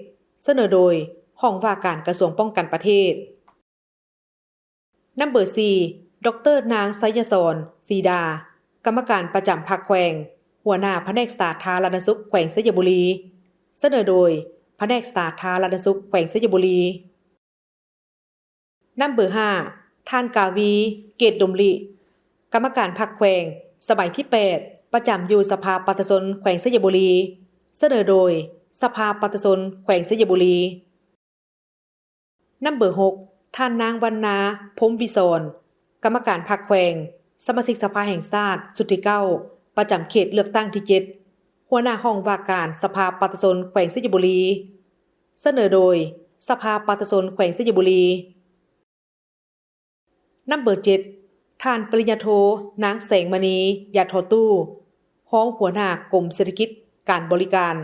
ສະເໜີໂດຍຫ້ອງວ່າການກະຊວງປ້ອງກັນປະເທດ. ນຳເບີສີ່ ດອກເຕີ ນາງ ໄຊຍະສອນ ສີດາ ກຳມະການປະຈຳພັກແຂວງ, ຫົວໜ້າພະແນກສາທາລະນະສຸກແຂວງໄຊຍະບູລີ, ສະເໜີໂດຍພະແນກສາທາລະນະສຸກແຂວງໄຊຍະບູລີ. ນຳເບີຫ້າ ທ່ານ ກາວີ ເກດດົມລິ ກຳມະການພັກແຂວງ ສະໄໝທີແປດ ປະຈຳຢູ່ສະພາປະຊາຊົນແຂວງໄຊຍະບູລີ, ສະເໜີໂດຍສະພາປະຊາຊົນແຂວງໄຊຍະບູລີ. ນຳເບີຫົກ ທ່ານ ນາງ ວັນນາ ພົມວິສອນ ກຳມະການພັກແຂວງ, ສະມາຊິກສະພາແຫ່ງຊາດຊຸດທີເກົ້າ ປະຈຳເຂດເລືອກຕັ້ງທີເຈັດ, ຫົວໜ້າຫ້ອງວ່າການສະພາປະຊາຊົນແຂວງໄຊຍະບູລີ, ສະເໜີໂດຍສະພາປະຊາຊົນແຂວງໄຊຍະບູລີ. ນຳເບີເຈັດ ທ່ານ ປະລິນຍາໂທ ນາງ ແສງມະນີ ຢາທໍ່ຕູ້ ຮອງຫົວໜ້າກົມເສດຖະກິດການບໍລິການ,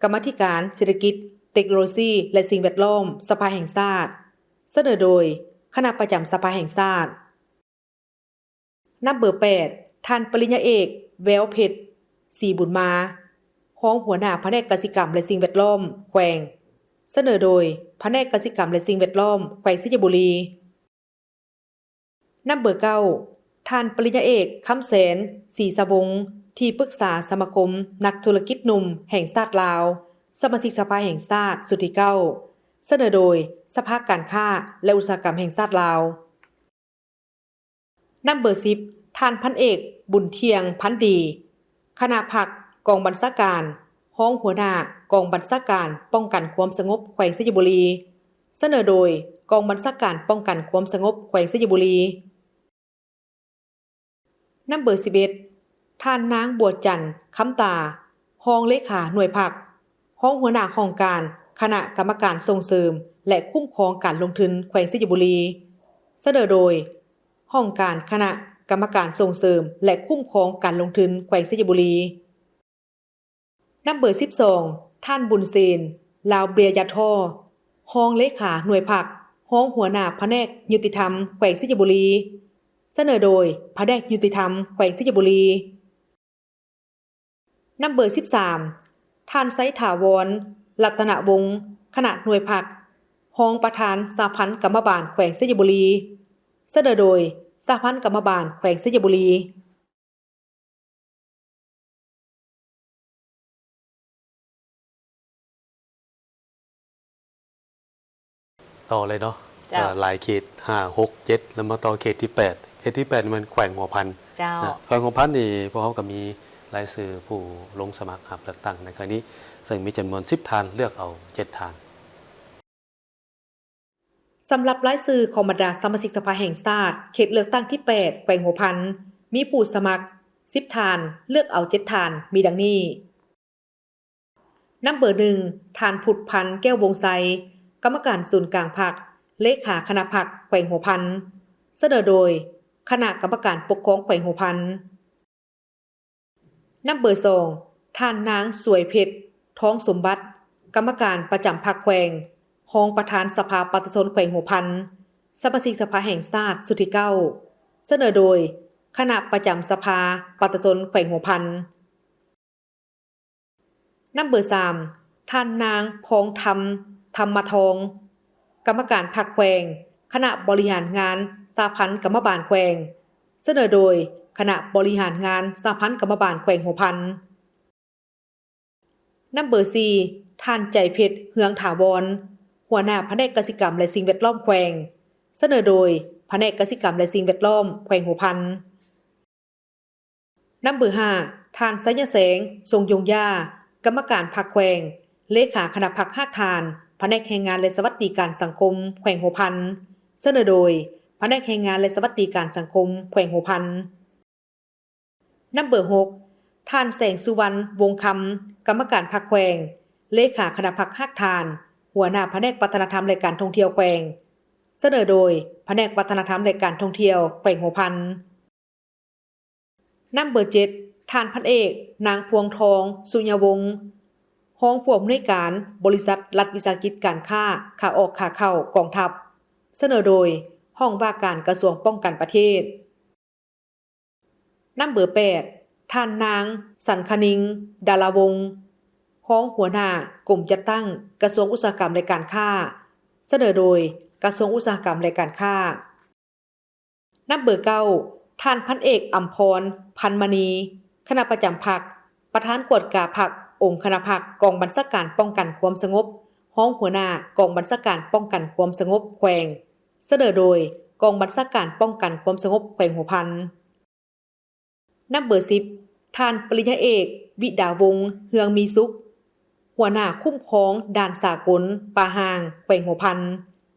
ກຳມາທິການເສດຖະກິດ, ເຕັກໂນໂລຊີ ແລະ ສິ່ງແວດລ້ອມ ສະພາແຫ່ງຊາດ, ສະເໜີໂດຍຄະນະປະຈຳສະພາແຫ່ງຊາດ. ນຳເບີແປດ ທ່ານ ປະລິນຍາເອກ ແວວເພັດ ສີບຸນມາ ຮອງຫົວໜ້າພະແນກກະສິກຳ ແລະ ສິ່ງແວດລ້ອມແຂວງ, ສະເໜີໂດຍພະແນກກະສິກຳ ແລະ ສິ່ງແວດລ້ອມແຂວງໄຊຍະບູລີ. ນຳເບີເກົ້າ ທ່ານ ປະລິນຍາເອກ ຄຳແສນ ສີສະວົງ ທີ່ປຶກສາສະມາຄົມນັກທຸລະກິດໜຸ່ມແຫ່ງຊາດລາວ, ສະມາຊິກສະພາແຫ່ງຊາດຊຸດທີເກົ້າ, ສະເໜີໂດຍສະພາການຄ້າ ແລະ ອຸດສາຫະກຳແຫ່ງຊາດລາວ. ນຳເບີສິບ ທ່ານ ພັນເອກ ບຸນທ່ຽງ ພັນດີ ຄະນະພັກກອງບັນຊາການ, ຮອງຫົວໜ້າກອງບັນຊາການປ້ອງກັນຄວາມສະຫງົບແຂວງໄຊຍະບູລີ, ສະເໜີໂດຍກອງບັນຊາການປ້ອງກັນຄວາມສະຫງົບແຂວງໄຊຍະບູລີ. ນຳເບີສິບເອັດ ທ່ານ ນາງ ບົວຈັນ ຄຳຕາ ຮອງເລຂາໜ່ວຍພັກ, ຮອງຫົວໜ້າຫ້ອງການຄະນະກຳມະການສົ່ງເສີມ ແລະ ຄຸ້ມຄອງການລົງທຶນແຂວງໄຊຍະບູລີ, ສະເໜີໂດຍຫ້ອງການຄະນະກຳມະການສົ່ງເສີມ ແລະ ຄຸ້ມຄອງການລົງທຶນແຂວງໄຊຍະບູລີ. ນຳເບີສິບສອງ ທ່ານ ບຸນເຊນ ລາວເບຍຢາທໍ ຮອງເລຂາໜ່ວຍພັກ, ຮອງຫົວໜ້າພະແນກຍຸຕິທຳແຂວງໄຊຍະບູລີ, ສະເໜີໂດຍພະແນກຍຸຕິທຳແຂວງໄຊຍະບູລີ. ນຳເບີສິບສາມ ທ່ານ ໄຊຖາວອນ ລັດຕະນະວົງ ຄະນະໜ່ວຍພັກ, ຮອງປະທານສະຫະພັນກຳມະບານແຂວງໄຊຍະບູລີ, ສະເໜີໂດຍສະຫະພັນກຳມະບານແຂວງໄຊຍະບູລີ. ຕໍ່ເລີຍເນາະ. ເຈົ້າ. ກໍຫຼາຍເຂດ ຫ້າ ຫົກ ເຈັດ ແລ້ວມາຕໍ່ເຂດທີແປດ. ເຂດທີແປດນີ້ແມ່ນແຂວງຫົວພັນ. ເຈົ້າ. ນະ ແຂວງຫົວພັນນີ້ ພວກເຮົາກໍມີລາຍຊື່ຜູ້ລົງສະໝັກຮັບເລືອກຕັ້ງໃນຄັ້ງນີ້ ເຊິ່ງມີຈຳນວນສິບທ່ານ, ເລືອກເອົາເຈັດທ່ານ. ສຳລັບລາຍຊື່ຂອງບັນດາສະມາຊິກສະພາແຫ່ງຊາດ ເຂດເລືອກຕັ້ງທີແປດ ແຂວງຫົວພັນ ມີຜູ້ສະໝັກສິບທ່ານ, ເລືອກເອົາເຈັດທ່ານ ມີດັ່ງນີ້: ນຳເບີໜຶ່ງ ທ່ານ ພຸດພັນ ແກ້ວວົງໄຊ, ກຳມະການສູນກາງພັກ, ເລຂາຄະນະພັກແຂວງຫົວພັນ, ສະເໜີໂດຍຄະນະກຳມະການປົກຄອງແຂວງຫົວພັນ. ນຳເບີສອງ ທ່ານນາງ ສວຍເພັດ ທອງສົມບັດ ກຳມະການປະຈຳພັກແຂວງ, ຮອງປະທານສະພາປະຊາຊົນແຂວງຫົວພັນ, ສະມາຊິກສະພາແຫ່ງຊາດຊຸດທີເກົ້າ ສະເໜີໂດຍຄະນະປະຈຳສະພາປະຊາຊົນແຂວງຫົວພັນ. ນຳເບີສາມ ທ່ານນາງ ພອງທຳ ທຳມະທອງ ກຳມະການພັກແຂວງ, ຄະນະບໍລິຫານງານສະຫະພັນກຳມະບານແຂວງ, ສະເໜີໂດຍຄະນະບໍລິຫານງານສະຫະພັນກຳມະບານແຂວງຫົວພັນ. ນຳເບີສີ່ ທ່ານ ໃຈເພັດ ເຮືອງຖາວອນ ຫົວໜ້າພະແນກກະສິກຳ ແລະ ສິ່ງແວດລ້ອມແຂວງ, ສະເໜີໂດຍພະແນກກະສິກຳ ແລະ ສິ່ງແວດລ້ອມແຂວງຫົວພັນ. ນຳເບີຫ້າ ທ່ານ ໄຊຍະແສງ ຊົງຍົງຢາ ກຳມະການພັກແຂວງ, ເລຂາຄະນະພັກຮາກຖານ ພະແນກແຮງງານ ແລະ ສະຫວັດດີການສັງຄົມແຂວງຫົວພັນ, ສະເໜີໂດຍພະແນກແຮງງານ ແລະ ສະຫວັດດີການສັງຄົມແຂວງຫົວພັນ. ນຳເບີຫົກ ທ່ານ ແສງສຸວັນ ວົງຄຳ ກຳມະການພັກແຂວງ, ເລຂາຄະນະພັກຮາກຖານ, ຫົວໜ້າພະແນກວັດທະນະທຳ ແລະ ການທ່ອງທ່ຽວແຂວງ, ສະເໜີໂດຍພະແນກວັດທະນະທຳ ແລະ ການທ່ອງທ່ຽວແຂວງຫົວພັນ. ນຳເບີເຈັດ ທ່ານພັນເອກ ນາງ ພວງທອງ ສຸຍະວົງ ຮອງຜູ້ອຳນວຍການບໍລິສັດລັດວິສາຫະກິດການຄ້າຂາອອກຂາເຂົ້າກອງທັບ, ສະເໜີໂດຍຫ້ອງວ່າການກະຊວງປ້ອງກັນປະເທດ. ນຳເບີແປດ ທ່ານນາງ ສັນຄະນິງ ດາລາວົງ ຮອງຫົວໜ້າກົມຈັດຕັ້ງກະຊວງອຸດສາຫະກຳ ແລະ ການຄ້າ, ສະເໜີໂດຍກະຊວງອຸດສາຫະກຳ ແລະ ການຄ້າ. ນຳເບີເກົ້າ ທ່ານພັນເອກ ອຳພອນ ພັນມະນີ ຄະນະປະຈຳພັກ, ປະທານກວດກາພັກ, ອົງຄະນະພັກ, ກອງບັນຊາການປ້ອງກັນຄວາມສະຫງົບ, ຮອງຫົວໜ້າກອງບັນຊາການປ້ອງກັນຄວາມສະຫງົບແຂວງ, ສະເໜີໂດຍກອງບັນຊາການປ້ອງກັນຄວາມສະຫງົບແຂວງຫົວພັນ. ນຳເບີສິບ ທ່ານປະລິນຍາເອກ ວິດາວົງ ເຮືອງມີສຸກ ຫົວໜ້າຄຸ້ມຄອງດ່ານສາກົນປ່າຮ້າງແຂວງຫົວພັນ,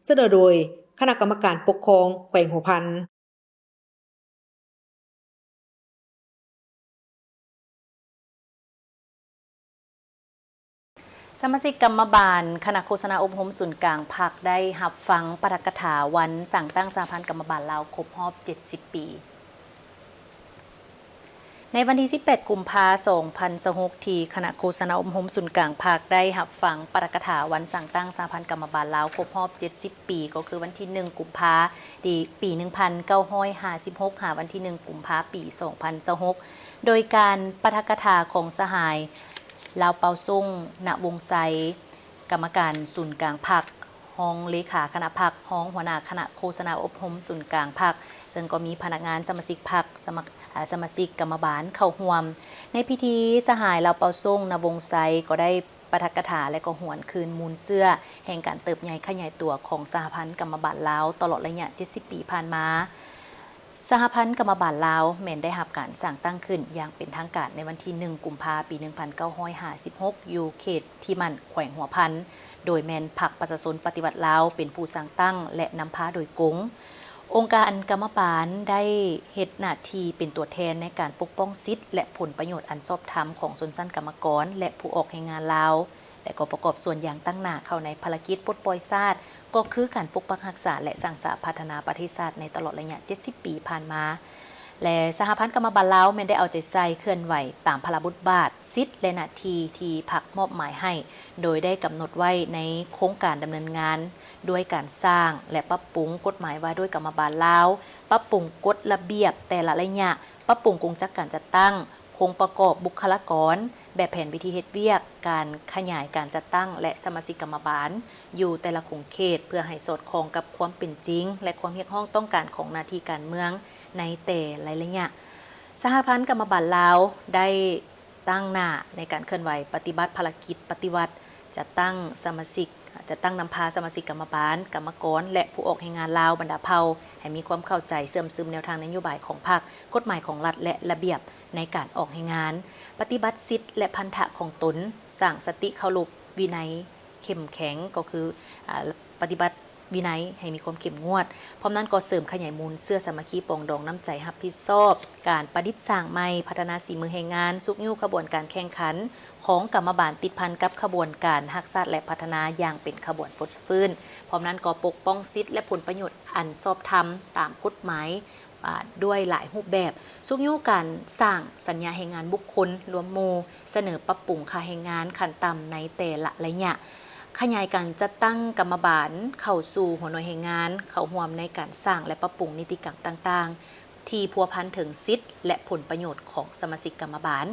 ສະເໜີໂດຍຄະນະກຳມະການປົກຄອງແຂວງຫົວພັນ. ສະມາຊິກກຳມະບານຄະນະໂຄສະນາອົບຮົມສູນກາງພັກ ໄດ້ຮັບຟັງປາຖະກະຖາວັນສ້າງຕັ້ງສະຫະພັນກຳມະບານລາວຄົບຮອບເຈັດສິບປີ. ໃນວັນທີສິບແປດ ກຸມພາ ສອງພັນຊາວຫົກ ທີ່ຄະນະໂຄສະນາອົບຮົມສູນກາງພັກ ໄດ້ຮັບຟັງປາຖະກະຖາວັນສ້າງຕັ້ງສະຫະພັນກຳມະບານລາວຄົບຮອບເຈັດສິບປີ, ກໍຄືວັນທີໜຶ່ງ ກຸມພາ ປີໜຶ່ງພັນເກົ້າຮ້ອຍຫ້າສິບຫົກ ຫາວັນທີໜຶ່ງ ກຸມພາ ປີສອງພັນຊາວຫົກ ໂດຍການປາຖະກະຖາຂອງສະຫາຍ ລາວເປົາສົງ ນະວົງໄຊ ກຳມະການສູນກາງພັກ, ຮອງເລຂາຄະນະພັກ, ຮອງຫົວໜ້າຄະນະໂຄສະນາອົບຮົມສູນກາງພັກ, ເຊິ່ງກໍມີພະນັກງານສະມາຊິກພັກ, ສະມາ ສະມາຊິກກຳມະບານເຂົ້າຮ່ວມ. ໃນພິທີ, ສະຫາຍ ລາວເປົາສົງ ນະວົງໄຊ ກໍໄດ້ ປາຖະກະຖາ ແລະ ກໍຫວນຄືນມູນເຊື້ອແຫ່ງການເຕີບໃຫຍ່ຂະຫຍາຍຕົວຂອງສະຫະພັນກຳມະບານລາວຕະຫຼອດໄລຍະເຈັດສິບປີຜ່ານມາ. ສະຫະພັນກຳມະບານລາວແມ່ນໄດ້ຮັບການສ້າງຕັ້ງຂຶ້ນຢ່າງເປັນທາງການໃນວັນທີໜຶ່ງ ກຸມພາ ປີໜຶ່ງພັນເກົ້າຮ້ອຍຫ້າສິບຫົກ ຢູ່ເຂດທີ່ໝັ້ນ ແຂວງຫົວພັນ, ໂດຍແມ່ນພັກປະຊາຊົນປະຕິວັດລາວເປັນຜູ້ສ້າງຕັ້ງ ແລະ ນຳພາໂດຍກົງ. ອົງການກຳມະບານໄດ້ເຮັດໜ້າທີ່ເປັນຕົວແທນໃນການປົກປ້ອງສິດ ແລະ ຜົນປະໂຫຍດອັນຊອບທຳຂອງຊົນຊັ້ນກຳມະກອນ ແລະ ຜູ້ອອກແຮງງານລາວ ແລະ ກໍປະກອບສ່ວນຢ່າງຕັ້ງໜ້າເຂົ້າໃນພາລະກິດປົດປ່ອຍຊາດ, ກໍຄືການປົກປັກຮັກສາ ແລະ ສ້າງສາພັດທະນາປະເທດຊາດໃນຕະຫຼອດໄລຍະເຈັດສິບປີຜ່ານມາ. ແລະ ສະຫະພັນກຳມະບານລາວແມ່ນໄດ້ເອົາໃຈໃສ່ເຄື່ອນໄຫວຕາມພາລະບົດບາດ, ສິດ ແລະ ໜ້າທີ່ທີ່ພັກມອບໝາຍໃຫ້, ໂດຍໄດ້ກຳນົດໄວ້ໃນໂຄງການດຳເນີນງານ ດ້ວຍການສ້າງ ແລະ ປັບປຸງກົດໝາຍວ່າດ້ວຍກຳມະບານລາວ, ປັບປຸງກົດລະບຽບແຕ່ລະໄລຍະ, ປັບປຸງກົງຈັກການຈັດຕັ້ງ, ໂຄງປະກອບບຸກຄະລາກອນ, ແບບແຜນວິທີເຮັດວຽກ, ການຂະຫຍາຍການຈັດຕັ້ງ ແລະ ສະມາຊິກກຳມະບານຢູ່ແຕ່ລະຂົງເຂດ ເພື່ອໃຫ້ສອດຄ່ອງກັບຄວາມເປັນຈິງ ແລະ ຄວາມຮຽກຮ້ອງຕ້ອງການຂອງໜ້າທີ່ການເມືອງໃນແຕ່ລະໄລຍະ. ສະຫະພັນກຳມະບານລາວໄດ້ ຕັ້ງໜ້າໃນການເຄື່ອນໄຫວປະຕິບັດພາລະກິດປະຕິວັດ, ຈັດຕັ້ງສະມາຊິກ, ຈັດຕັ້ງນຳພາສະມາຊິກກຳມະບານ, ກຳມະກອນ ແລະ ຜູ້ອອກແຮງງານລາວບັນດາເຜົ່າ ໃຫ້ມີຄວາມເຂົ້າໃຈເຊື່ອມຊຶມແນວທາງນະໂຍບາຍຂອງພັກ, ກົດໝາຍຂອງລັດ ແລະ ລະບຽບໃນການອອກແຮງງານ, ປະຕິບັດສິດ ແລະ ພັນທະຂອງຕົນ, ສ້າງສະຕິເຄົາລົບວິໄນເຂັ້ມແຂງ, ກໍຄື ອາ ປະຕິບັດ ວິໄນໃຫ້ມີຄວາມເຂັ້ມງວດ, ພ້ອມນັ້ນກໍເສີມຂະຫຍາຍມູນເຊື້ອສາມັກຄີປອງດອງນ້ຳໃຈຮັບຜິດຊອບ, ການປະດິດສ້າງໃໝ່, ພັດທະນາສີມືແຮງງານ, ຊຸກຍູ້ຂະບວນການແຂ່ງຂັນຂອງກຳມະບານຕິດພັນກັບຂະບວນການຮັກຊາດ ແລະ ພັດທະນາຢ່າງເປັນຂະບວນຟົດຟື້ນ, ພ້ອມນັ້ນກໍປົກປ້ອງສິດ ແລະ ຜົນປະໂຫຍດອັນຊອບທຳຕາມກົດໝາຍ ອາ ດ້ວຍຫຼາຍຮູບແບບ, ຊຸກຍູ້ການສ້າງສັນຍາແຮງງານບຸກຄົນລວມໝູ່, ສະເໜີປັບປຸງຄ່າແຮງງານຂັ້ນຕ່ຳໃນແຕ່ລະໄລຍະ, ຂະຫຍາຍການຈັດຕັ້ງກຳມະບານເຂົ້າສູ່ຫົວໜ່ວຍແຮງງານ, ເຂົ້າຮ່ວມໃນການສ້າງ ແລະ ປັບປຸງນິຕິກຳຕ່າງໆ ທີ່ພົວພັນເຖິງສິດ ແລະ ຜົນປະໂຫຍດຂອງສະມາຊິກກຳມະບານ,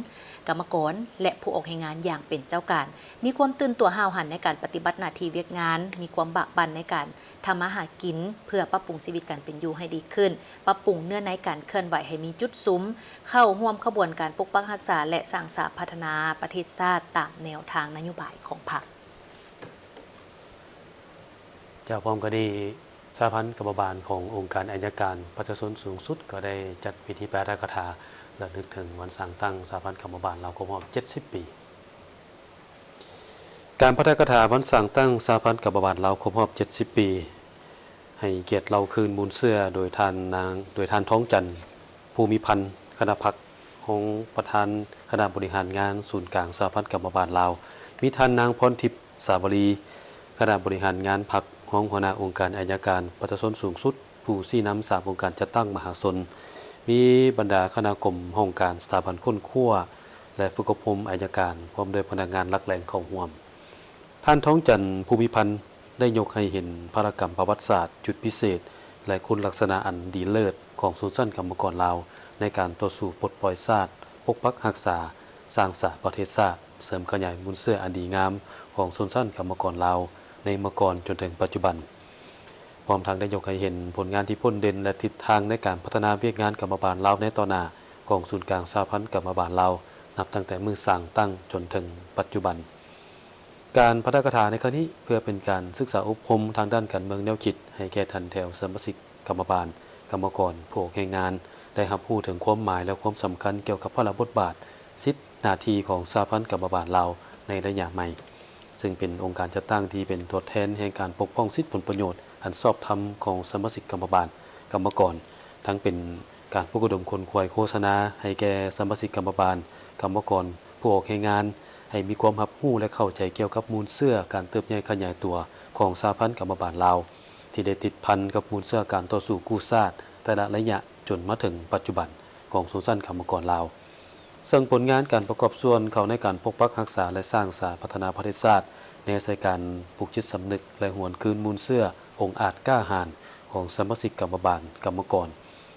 ກຳມະກອນ ແລະ ຜູ້ອອກແຮງງານຢ່າງເປັນເຈົ້າການ, ມີຄວາມຕື່ນຕົວຫ້າວຫັນໃນການປະຕິບັດໜ້າທີ່ວຽກງານ, ມີຄວາມບາກບັ່ນໃນການ ທຳມາຫາກິນ ເພື່ອປັບປຸງຊີວິດການເປັນຢູ່ໃຫ້ດີຂຶ້ນ, ປັບປຸງເນື້ອໃນການເຄື່ອນໄຫວໃຫ້ມີຈຸດສຸມ, ເຂົ້າຮ່ວມຂະບວນການປົກປັກຮັກສາ ແລະ ສ້າງສາພັດທະນາປະເທດຊາດຕາມແນວທາງນະໂຍບາຍຂອງພັກ. ເຈົ້າ ພ້ອມກັນນີ້ ສະຫະພັນກຳມະບານຂອງອົງການໄອຍະການປະຊາຊົນສູງສຸດ ກໍໄດ້ຈັດພິທີປາຖະກະຖາລະນຶກເຖິງວັນສ້າງຕັ້ງສະຫະພັນກຳມະບານລາວຄົບຮອບເຈັດສິບປີ. ການປາຖະກະຖາວັນສ້າງຕັ້ງສະຫະພັນກຳມະບານລາວຄົບຮອບເຈັດສິບປີ ໃຫ້ກຽດເລົ່າຄືນມູນເຊື້ອ ໂດຍທ່ານນາງ ໂດຍທ່ານ ທອງຈັນ ພູມິພັນ ຄະນະພັກ ຮອງປະທານຄະນະບໍລິຫານງານສູນກາງສະຫະພັນກຳມະບານລາວ, ມີທ່ານນາງ ພອນທິບ ສາວະລີ ຄະນະບໍລິຫານງານພັກ, ຮອງຫົວໜ້າອົງການໄອຍະການປະຊາຊົນສູງສຸດ, ຜູ້ຊີ້ນຳສາມອົງການຈັດຕັ້ງມະຫາຊົນ, ມີບັນດາຄະນະກົມ, ຫ້ອງການ, ສະຖາບັນຄົ້ນຄວ້າ ແລະ ຝຶກອົບຮົມໄອຍະການ, ພ້ອມດ້ວຍພະນັກງານຫຼັກແຫຼ່ງເຂົ້າຮ່ວມ. ທ່ານ ທອງຈັນ ພູມິພັນ ໄດ້ຍົກໃຫ້ເຫັນພາລະກຳປະຫວັດສາດ, ຈຸດພິເສດ ແລະ ຄຸນລັກສະນະອັນດີເລີດຂອງຊົນຊັ້ນກຳມະກອນລາວ ໃນການຕໍ່ສູ້ປົດປ່ອຍຊາດ, ປົກປັກຮັກສາ, ສ້າງສາປະເທດຊາດ, ເສີມຂະຫຍາຍມູນເຊື້ອອັນດີງາມຂອງຊົນຊັ້ນກຳມະກອນລາວ ໃນເມື່ອກ່ອນຈົນເຖິງປັດຈຸບັນ. ພ້ອມທັງໄດ້ຍົກໃຫ້ເຫັນຜົນງານທີ່ພົ້ນເດັ່ນ ແລະ ທິດທາງໃນການພັດທະນາວຽກງານກຳມະບານລາວໃນຕໍ່ໜ້າຂອງສູນກາງສະຫະພັນກຳມະບານລາວ ນັບຕັ້ງແຕ່ມື້ສ້າງຕັ້ງຈົນເຖິງປັດຈຸບັນ. ການປາຖະກະຖາໃນຄັ້ງນີ້ ເພື່ອເປັນການສຶກສາອົບຮົມທາງດ້ານການເມືອງແນວຄິດໃຫ້ແກ່ທ່ານແຖວສະມາຊິກກຳມະບານ, ກຳມະກອນ, ຜູ້ອອກແຮງງານ ໄດ້ຮັບຮູ້ເຖິງຄວາມໝາຍ ແລະ ຄວາມສຳຄັນກ່ຽວກັບພາລະບົດບາດ, ສິດ, ໜ້າທີ່ຂອງສະຫະພັນກຳມະບານລາວໃນໄລຍະໃໝ່, ເຊິ່ງເປັນອົງການຈັດຕັ້ງທີ່ເປັນຕົວແທນແຫ່ງການປົກປ້ອງສິດຜົນປະໂຫຍດອັນຊອບທຳຂອງສະມາຊິກກຳມະບານ, ກຳມະກອນ, ທັງເປັນການປຸກລະດົມຂົນຂວາຍໂຄສະນາໃຫ້ແກ່ສະມາຊິກກຳມະບານ, ກຳມະກອນ, ຜູ້ອອກແຮງງານ ໃຫ້ມີຄວາມຮັບຮູ້ ແລະ ເຂົ້າໃຈກ່ຽວກັບມູນເຊື້ອການເຕີບໃຫຍ່ຂະຫຍາຍຕົວຂອງສະຫະພັນກຳມະບານລາວ ທີ່ໄດ້ຕິດພັນກັບມູນເຊື້ອການຕໍ່ສູ້ກູ້ຊາດແຕ່ລະໄລຍະຈົນມາເຖິງປັດຈຸບັນຂອງຊົນຊັ້ນກຳມະກອນລາວ. ເຊິ່ງຜົນງານການປະກອບສ່ວນເຂົ້າໃນການປົກປັກຮັກສາ ແລະ ສ້າງສາພັດທະນາປະເທດຊາດ ແນໃສ່ການປູກຈິດສຳນຶກ ແລະ ຫວນຄືນມູນເຊື້ອອົງອາດກ້າຫານຂອງສະມາຊິກກຳມະບານ, ກຳມະກອນ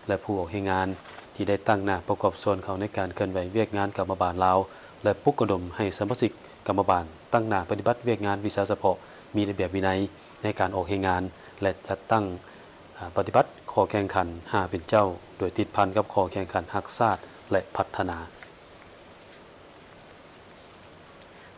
ແລະ ຜູ້ອອກແຮງງານ ທີ່ໄດ້ຕັ້ງໜ້າປະກອບສ່ວນເຂົ້າໃນການເຄື່ອນໄຫວວຽກງານກຳມະບານລາວ ແລະ ປຸກລະດົມໃຫ້ສະມາຊິກກຳມະບານຕັ້ງໜ້າປະຕິບັດວຽກງານວິຊາສະເພາະ, ມີລະບຽບວິໄນໃນການອອກແຮງງານ ແລະ ຈັດຕັ້ງ ອາ ປະຕິບັດຂໍ້ແຂ່ງຂັນຫ້າເປັນເຈົ້າ ໂດຍຕິດພັນກັບຂໍ້ແຂ່ງຂັນຮັກຊາດ ແລະ ພັດທະນາ.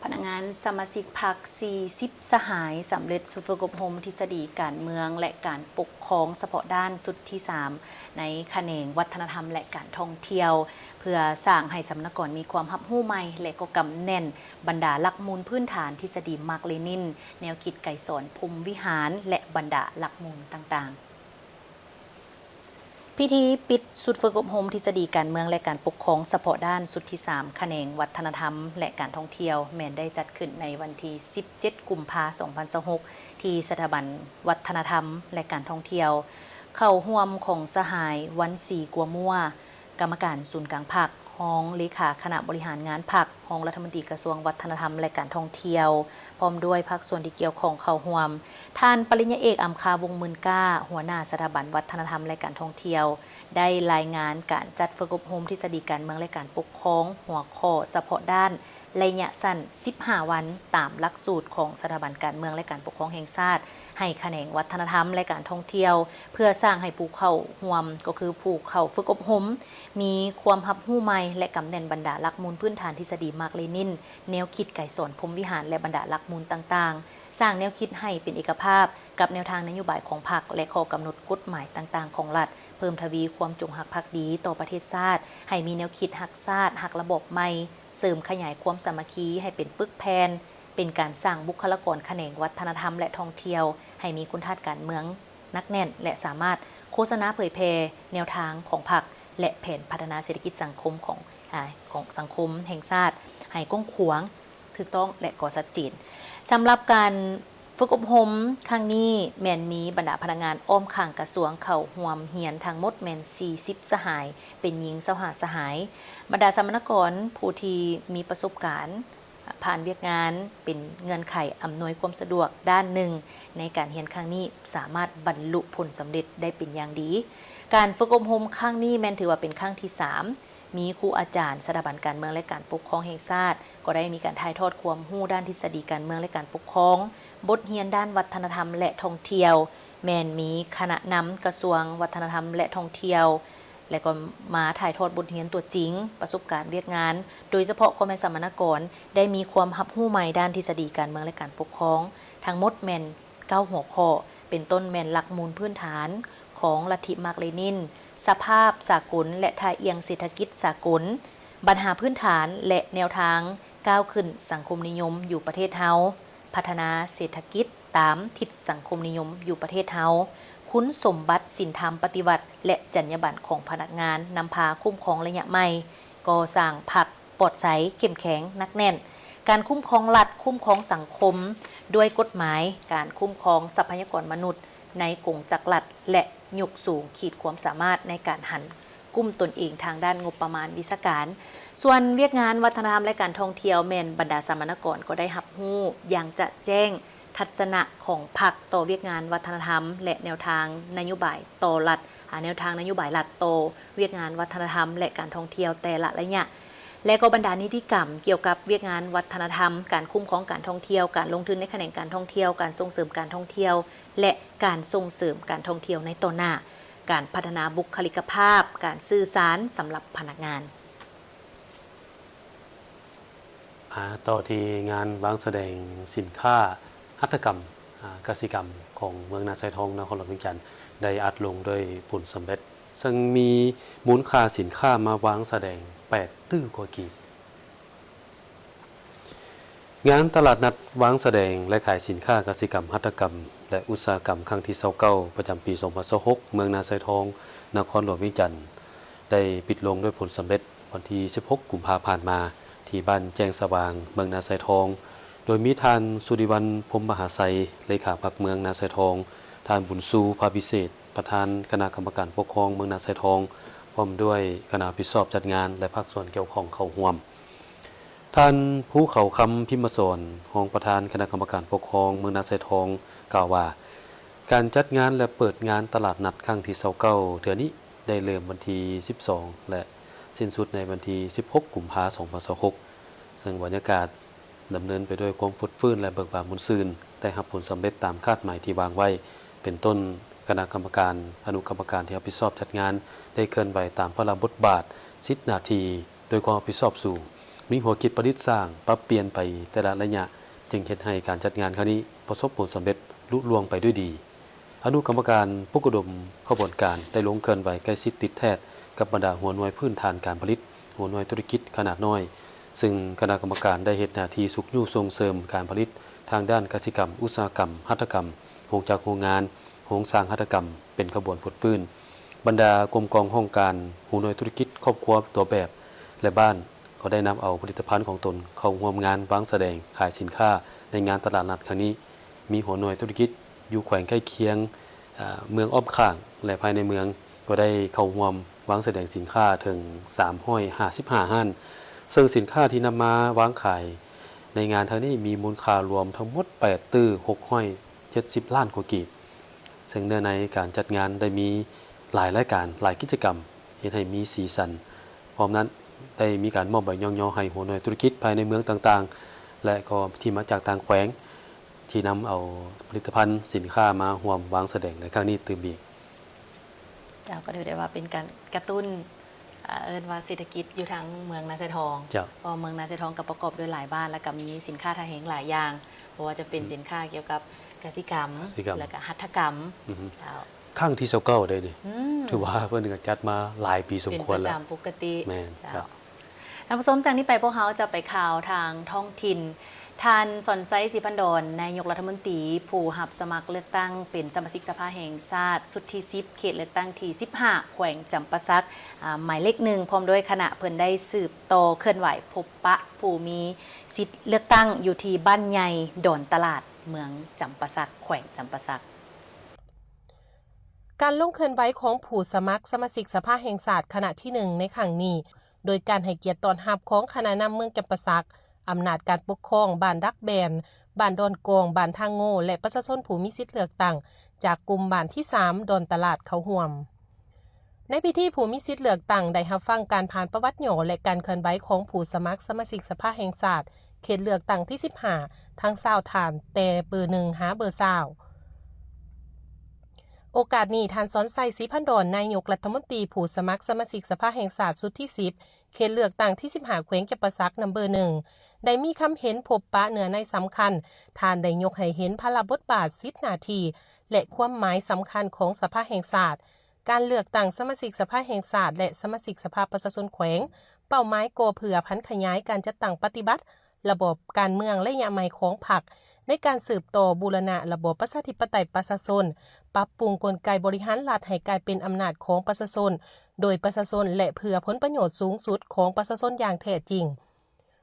ພະນັກງານສະມາຊິກພັກສີ່ສິບສະຫາຍ ສຳເລັດຊຸດຝຶກອົບຮົມທິດສະດີການເມືອງ ແລະ ການປົກຄອງສະເພາະດ້ານຊຸດທີສາມ ໃນຂະແໜງວັດທະນະທຳ ແລະ ການທ່ອງທ່ຽວ ເພື່ອສ້າງໃຫ້ສຳມະນາກອນມີຄວາມຮັບຮູ້ໃໝ່ ແລະ ກໍກຳແໜ້ນບັນດາຫຼັກມູນພື້ນຖານທິດສະດີມາກເລນິນ, ແນວຄິດໄກສອນ ພົມວິຫານ ແລະ ບັນດາຫຼັກມູນຕ່າງໆ. ພິທີປິດຊຸດຝຶກອົບຮົມທິດສະດີການເມືອງ ແລະ ການປົກຄອງສະເພາະດ້ານຊຸດທີສາມ ຂະແໜງວັດທະນະທຳ ແລະ ການທ່ອງທ່ຽວ ແມ່ນໄດ້ຈັດຂຶ້ນໃນວັນທີສິບເຈັດ ກຸມພາ ສອງພັນຊາວຫົກ ທີ່ສະຖາບັນວັດທະນະທຳ ແລະ ການທ່ອງທ່ຽວ, ເຂົ້າຮ່ວມຂອງສະຫາຍ ວັນສີ ກົວມົວ ກຳມະການສູນກາງພັກ, ຮອງເລຂາຄະນະບໍລິຫານງານພັກ, ຮອງລັດຖະມົນຕີກະຊວງວັດທະນະທຳ ແລະ ການທ່ອງທ່ຽວ, ພ້ອມດ້ວຍພາກສ່ວນທີ່ກ່ຽວຂ້ອງເຂົ້າຮ່ວມ. ທ່ານປະລິນຍາເອກ ອຳຄາ ວົງໝື່ນກ້າ ຫົວໜ້າສະຖາບັນວັດທະນະທຳ ແລະ ການທ່ອງທ່ຽວ ໄດ້ລາຍງານການຈັດຝຶກອົບຮົມທິດສະດີການເມືອງ ແລະ ການປົກຄອງ ຫົວຂໍ້ສະເພາະດ້ານ ໄລຍະສັ້ນສິບຫ້າວັນ ຕາມຫຼັກສູດຂອງສະຖາບັນການເມືອງ ແລະ ການປົກຄອງແຫ່ງຊາດ ໃຫ້ຂະແໜງວັດທະນະທຳ ແລະ ການທ່ອງທ່ຽວ ເພື່ອສ້າງໃຫ້ຜູ້ເຂົ້າຮ່ວມ ກໍຄືຜູ້ເຂົ້າຝຶກອົບຮົມ ມີຄວາມຮັບຮູ້ໃໝ່ ແລະ ກຳແໜ້ນບັນດາຫຼັກມູນພື້ນຖານທິດສະດີມາກເລນິນ, ແນວຄິດໄກສອນ ພົມວິຫານ ແລະ ບັນດາຫຼັກມູນຕ່າງໆ, ສ້າງແນວຄິດໃຫ້ເປັນເອກະພາບກັບແນວທາງນະໂຍບາຍຂອງພັກ ແລະ ຂໍ້ກຳນົດກົດໝາຍຕ່າງໆຂອງລັດ, ເພີ່ມທະວີຄວາມຈົງຮັກພັກດີຕໍ່ປະເທດຊາດ, ໃຫ້ມີແນວຄິດຮັກຊາດ, ຮັກລະບອບໃໝ່, ເສີມຂະຫຍາຍຄວາມສາມັກຄີໃຫ້ເປັນປຶກແຜ່ນ, ເປັນການສ້າງບຸກຄະລາກອນຂະແໜງວັດທະນະທຳ ແລະ ທ່ອງທ່ຽວ ໃຫ້ມີຄຸນທາດການເມືອງໜັກແໜ້ນ ແລະ ສາມາດໂຄສະນາເຜີຍແຜ່ແນວທາງຂອງພັກ ແລະ ແຜນພັດທະນາເສດຖະກິດສັງຄົມຂອງ ອາ ຂອງສັງຄົມແຫ່ງຊາດໃຫ້ກວ້າງຂວາງ, ຖືກຕ້ອງ ແລະ ກໍຊັດເຈນ. ສຳລັບການ ຝຶກອົບຮົມຄັ້ງນີ້ແມ່ນມີບັນດາພະນັກງານອ້ອມຂ້າງກະຊວງເຂົ້າຮ່ວມຮຽນທັງໝົດແມ່ນສີ່ສິບສະຫາຍ, ເປັນຍິງຊາວຫ້າສະຫາຍ. ບັນດາສຳມະນາກອນຜູ້ທີ່ມີປະສົບການຜ່ານວຽກງານເປັນເງື່ອນໄຂອຳນວຍຄວາມສະດວກດ້ານໜຶ່ງໃນການຮຽນຄັ້ງນີ້ ສາມາດບັນລຸຜົນສຳເລັດໄດ້ເປັນຢ່າງດີ. ການຝຶກອົບຮົມຄັ້ງນີ້ແມ່ນຖືວ່າເປັນຄັ້ງທີສາມ ມີຄູອາຈານສະຖາບັນການເມືອງ ແລະ ການປົກຄອງແຫ່ງຊາດ ກໍໄດ້ມີການຖ່າຍທອດຄວາມຮູ້ດ້ານທິດສະດີການເມືອງ ແລະ ການປົກຄອງ, ບົດຮຽນດ້ານວັດທະນະທຳ ແລະ ທ່ອງທ່ຽວ, ແມ່ນມີຄະນະນຳກະຊວງວັດທະນະທຳ ແລະ ທ່ອງທ່ຽວ ແລະ ກໍມາຖ່າຍທອດບົດຮຽນຕົວຈິງ, ປະສົບການວຽກງານ, ໂດຍສະເພາະກໍແມ່ນສຳມະນາກອນໄດ້ມີຄວາມຮັບຮູ້ໃໝ່ດ້ານທິດສະດີການເມືອງ ແລະ ການປົກຄອງ, ທັງໝົດແມ່ນ ເກົ້າຫົວຂໍ້ ເປັນຕົ້ນແມ່ນຫຼັກມູນພື້ນຖານຂອງລັດທິມາກເລນິນ, ສະພາບສາກົນ ແລະ ທ່າອ່ຽງເສດຖະກິດສາກົນ, ບັນຫາພື້ນຖານ ແລະ ແນວທາງກ້າວຂຶ້ນສັງຄົມນິຍົມຢູ່ປະເທດເຮົາ, ພັດທະນາເສດຖະກິດຕາມທິດສັງຄົມນິຍົມຢູ່ປະເທດເຮົາ, ຄຸນສົມບັດສິນທຳປະຕິວັດ ແລະ ຈັນຍາບັນຂອງພະນັກງານນຳພາຄຸ້ມຄອງໄລຍະໃໝ່, ກໍ່ສ້າງພັກ ປອດໃສ, ເຂັ້ມແຂງ, ໜັກແໜ້ນ, ການຄຸ້ມຄອງລັດ, ຄຸ້ມຄອງສັງຄົມດ້ວຍກົດໝາຍ, ການຄຸ້ມຄອງຊັບພະຍາກອນມະນຸດໃນກົງຈັກລັດ ແລະ ຍົກສູງຂີດຄວາມສາມາດໃນການຫັນກຸ້ມຕົນເອງທາງດ້ານງົບປະມານວິຊາການ. ສ່ວນວຽກງານວັດທະນະທຳ ແລະ ການທ່ອງທ່ຽວ ແມ່ນບັນດາສຳມະນາກອນກໍໄດ້ຮັບຮູ້ຢ່າງຈະແຈ້ງ ທັດສະນະຂອງພັກຕໍ່ວຽກງານວັດທະນະທຳ ແລະ ແນວທາງນະໂຍບາຍຕໍ່ລັດ, ອາ, ແນວທາງນະໂຍບາຍລັດຕໍ່ວຽກງານວັດທະນະທຳ ແລະ ການທ່ອງທ່ຽວແຕ່ລະໄລຍະ ແລະ ກໍບັນດານິຕິກຳກ່ຽວກັບວຽກງານວັດທະນະທຳ, ການຄຸ້ມຄອງການທ່ອງທ່ຽວ, ການລົງທຶນໃນຂະແໜງການທ່ອງທ່ຽວ, ການສົ່ງເສີມການທ່ອງທ່ຽວ ແລະ ການສົ່ງເສີມການທ່ອງທ່ຽວໃນຕໍ່ໜ້າ, ການພັດທະນາບຸກຄະລິກະພາບ, ການສື່ສານສຳລັບພະນັກງານ. ອາ, ຕໍ່ທີ່ງານວາງສະແດງສິນຄ້າຫັດຖະກຳ, ອາ, ກະສິກຳຂອງເມືອງນາຊາຍທອງ ນະຄອນຫຼວງວຽງຈັນ ໄດ້ອັດລົງດ້ວຍຜົນສຳເລັດ, ເຊິ່ງມີມູນຄ່າສິນຄ້າມາວາງສະແດງແປດຕື້ກວ່າກີບ. ງານຕະຫຼາດນັດວາງສະແດງ ແລະ ຂາຍສິນຄ້າກະສິກຳ, ຫັດຖະກຳ ແລະ ອຸດສາຫະກຳຄັ້ງທີຊາວເກົ້າ ປະຈຳປີສອງພັນຊາວຫົກ ເມືອງນາຊາຍທອງ ນະຄອນຫຼວງວຽງຈັນ ໄດ້ປິດລົງດ້ວຍຜົນສຳເລັດ ວັນທີສິບຫົກ ກຸມພາ ຜ່ານມາ ທີ່ບ້ານແຈ້ງສະຫວ່າງ ເມືອງນາຊາຍທອງ, ໂດຍມີທ່ານ ສຸລິວັນ ພົມມະຫາໄຊ ເລຂາພັກເມືອງນາຊາຍທອງ, ທ່ານ ບຸນຊູ ພາວິເສດ ປະທານຄະນະກຳມະການປົກຄອງເມືອງນາຊາຍທອງ, ພ້ອມດ້ວຍຄະນະຮັບຜິດຊອບຈັດງານ ແລະ ພາກສ່ວນກ່ຽວຂ້ອງເຂົ້າຮ່ວມ. ທ່ານ ພູເຂົາຄຳ ພິມມະສອນ ຮອງປະທານຄະນະກຳມະການປົກຄອງເມືອງນາຊາຍທອງ ກ່າວວ່າ ການຈັດງານ ແລະ ເປີດງານຕະຫຼາດນັດຄັ້ງທີຊາວເກົ້າເທື່ອນີ້ ໄດ້ເລີ່ມວັນທີສິບສອງ ແລະ ສິ້ນສຸດໃນວັນທີສິບຫົກ ກຸມພາ ສອງພັນຊາວຫົກ ເຊິ່ງບັນຍາກາດດຳເນີນໄປດ້ວຍຄວາມຟົດຟື້ນ ແລະ ເບີກບານມ່ວນຊື່ນ, ໄດ້ຮັບຜົນສຳເລັດຕາມຄາດໝາຍທີ່ວາງໄວ້, ເປັນຕົ້ນ ຄະນະກຳມະການອະນຸກຳມະການທີ່ຮັບຜິດຊອບຈັດງານ ໄດ້ເຄື່ອນໄຫວຕາມພາລະບົດບາດ, ສິດໜ້າທີ່ ດ້ວຍຄວາມຮັບຜິດຊອບສູງ, ມີຫົວຄິດປະດິດສ້າງ, ປັບປ່ຽນໄປແຕ່ລະໄລຍະ, ຈຶ່ງເຮັດໃຫ້ການຈັດງານຄັ້ງນີ້ປະສົບຜົນສຳເລັດລຸລ່ວງໄປດ້ວຍດີ. ອະນຸກຳມະການປຸກລະດົມຂະບວນການໄດ້ລົງເຄື່ອນໄຫວໃກ້ຊິດຕິດແທດກັບບັນດາຫົວໜ່ວຍພື້ນຖານການຜະລິດ, ຫົວໜ່ວຍທຸລະກິດຂະໜາດນ້ອຍ, ເຊິ່ງຄະນະກຳມະການໄດ້ເຮັດໜ້າທີ່ຊຸກຍູ້ສົ່ງເສີມການຜະລິດທາງດ້ານກະສິກຳ, ອຸດສາຫະກຳ, ຫັດຖະກຳ, ໂຮງຈັກໂຮງງານ, ໂຮງສ້າງຫັດຖະກຳ ເປັນຂະບວນຟົດຟື້ນ. ບັນດາກົມກອງຫ້ອງການ, ຫົວໜ່ວຍທຸລະກິດ, ຄອບຄົວຕົວແບບ ແລະ ບ້ານ ກໍໄດ້ນຳເອົາຜະລິດຕະພັນຂອງຕົນເຂົ້າຮ່ວມງານວາງສະແດງຂາຍສິນຄ້າໃນງານຕະຫຼາດນັດຄັ້ງນີ້. ມີຫົວໜ່ວຍທຸລະກິດຢູ່ແຂວງໃກ້ຄຽງ, ເອີ່, ເມືອງອ້ອມຂ້າງ ແລະ ພາຍໃນເມືອງ ກໍໄດ້ເຂົ້າຮ່ວມວາງສະແດງສິນຄ້າເຖິງສາມຮ້ອຍຫ້າສິບຫ້າຮ້ານ, ເຊິ່ງສິນຄ້າທີ່ນຳມາວາງຂາຍໃນງານຄັ້ງນີ້ມີມູນຄ່າລວມທັງໝົດແປດຕື້ຫົກຮ້ອຍ ເຈັດສິບລ້ານກວ່າກີບ, ເຊິ່ງເນື້ອໃນການຈັດງານໄດ້ມີຫຼາຍລາຍການ, ຫຼາຍກິດຈະກຳ, ເຮັດໃຫ້ມີສີສັນ. ພ້ອມນັ້ນໄດ້ມີການມອບໃບຍ້ອງຍໍໃຫ້ຫົວໜ່ວຍທຸລະກິດພາຍໃນເມືອງຕ່າງໆ ແລະ ກໍທີ່ມາຈາກຕ່າງແຂວງ ທີ່ນຳເອົາຜະລິດຕະພັນສິນຄ້າມາຮ່ວມວາງສະແດງໃນຄັ້ງນີ້ຕື່ມອີກ. ເຈົ້າ, ກໍຖືໄດ້ວ່າເປັນການກະຕຸ້ນ ອ່າ ເອີ້ນວ່າເສດຖະກິດຢູ່ທາງເມືອງນາຊາຍທອງ. ເຈົ້າ. ເພາະວ່າເມືອງນາຊາຍທອງກໍປະກອບດ້ວຍຫຼາຍບ້ານ ແລ້ວກໍມີສິນຄ້າທ່າແຮງຫຼາຍຢ່າງ, ບໍ່ວ່າຈະເປັນ ອືມ ສິນຄ້າກ່ຽວກັບກະສິກຳ ກະສິກຳ ແລ້ວກໍຫັດຖະກຳ. ອືຮຶ. ເຈົ້າ. ຄັ້ງທີຊາວເກົ້າເດ້ນີ້. ອືມ. ຖືວ່າເພິ່ນກໍຈັດມາຫຼາຍປີສົມຄວນແລ້ວ. ເປັນປະຈຳປົກກະຕິ. ແມ່ນ. ເຈົ້າ. ເຈົ້າ. ທ່ານຜູ້ຊົມ, ຈາກນີ້ໄປພວກເຮົາຈະໄປຂ່າວທາງທ້ອງຖິ່ນ. ທ່ານ ສອນໄຊ ສີພັນດອນ ນາຍົກລັດຖະມົນຕີ ຜູ້ຮັບສະໝັກເລືອກຕັ້ງເປັນສະມາຊິກສະພາແຫ່ງຊາດຊຸດທີສິບ ເຂດເລືອກຕັ້ງທີສິບຫ້າ ແຂວງຈຳປາສັກ ອາ ໝາຍເລກໜຶ່ງ ພ້ອມດ້ວຍຄະນະ ເພິ່ນໄດ້ສືບຕໍ່ເຄື່ອນໄຫວພົບປະຜູ້ມີສິດເລືອກຕັ້ງຢູ່ທີ່ບ້ານໃຫຍ່ດອນຕະຫຼາດ ເມືອງຈຳປາສັກ ແຂວງຈຳປາສັກ. ການລົງເຄື່ອນໄຫວຂອງຜູ້ສະໝັກສະມາຊິກສະພາແຫ່ງຊາດຄະນະທີໜຶ່ງໃນຄັ້ງນີ້ ໂດຍການໃຫ້ກຽດຕ້ອນຮັບຂອງຄະນະນຳເມືອງຈຳປາສັກ, ອຳນາດການປົກຄອງບ້ານດັກແບນ, ບ້ານດອນກອງ, ບ້ານທາງໂງ່ ແລະ ປະຊາຊົນຜູ້ມີສິດເລືອກຕັ້ງຈາກກຸ່ມບ້ານທີສາມ ດອນຕະຫຼາດເຂົ້າຮ່ວມ. ໃນພິທີ ຜູ້ມີສິດເລືອກຕັ້ງໄດ້ຮັບຟັງການຜ່ານປະຫວັດຫຍໍ້ ແລະ ການເຄື່ອນໄຫວຂອງຜູ້ສະໝັກສະມາຊິກສະພາແຫ່ງຊາດ ເຂດເລືອກຕັ້ງທີສິບຫ້າ ທັງຊາວທ່ານ ແຕ່ເບີໜຶ່ງຫາເບີຊາວ. ໂອກາດນີ້ ທ່ານ ສອນໄຊ ສີພັນດອນ ນາຍົກລັດຖະມົນຕີ ຜູ້ສະໝັກສະມາຊິກສະພາແຫ່ງຊາດຊຸດທີສິບ ເຂດເລືອກຕັ້ງທີສິບຫ້າ ແຂວງຈຳປາສັກ ນຳເບີໜຶ່ງ ໄດ້ມີຄຳເຫັນພົບປະເນື້ອໃນສຳຄັນ. ທ່ານໄດ້ຍົກໃຫ້ເຫັນພາລະບົດບາດ, ສິດໜ້າທີ່ ແລະ ຄວາມໝາຍສຳຄັນຂອງສະພາແຫ່ງຊາດ, ການເລືອກຕັ້ງສະມາຊິກສະພາແຫ່ງຊາດ ແລະ ສະມາຊິກສະພາປະຊາຊົນແຂວງ, ເປົ້າໝາຍກໍເພື່ອຜັນຂະຫຍາຍການຈັດຕັ້ງປະຕິບັດ ລະບອບການເມືອງໄລຍະໃໝ່ຂອງພັກ ໃນການສືບຕໍ່ບູລະນະລະບອບປະຊາທິປະໄຕປະຊາຊົນ, ປັບປຸງກົນໄກບໍລິຫານລັດໃຫ້ກາຍເປັນອຳນາດຂອງປະຊາຊົນ, ໂດຍປະຊາຊົນ ແລະ ເພື່ອຜົນປະໂຫຍດສູງສຸດຂອງປະຊາຊົນຢ່າງແທ້ຈິງ,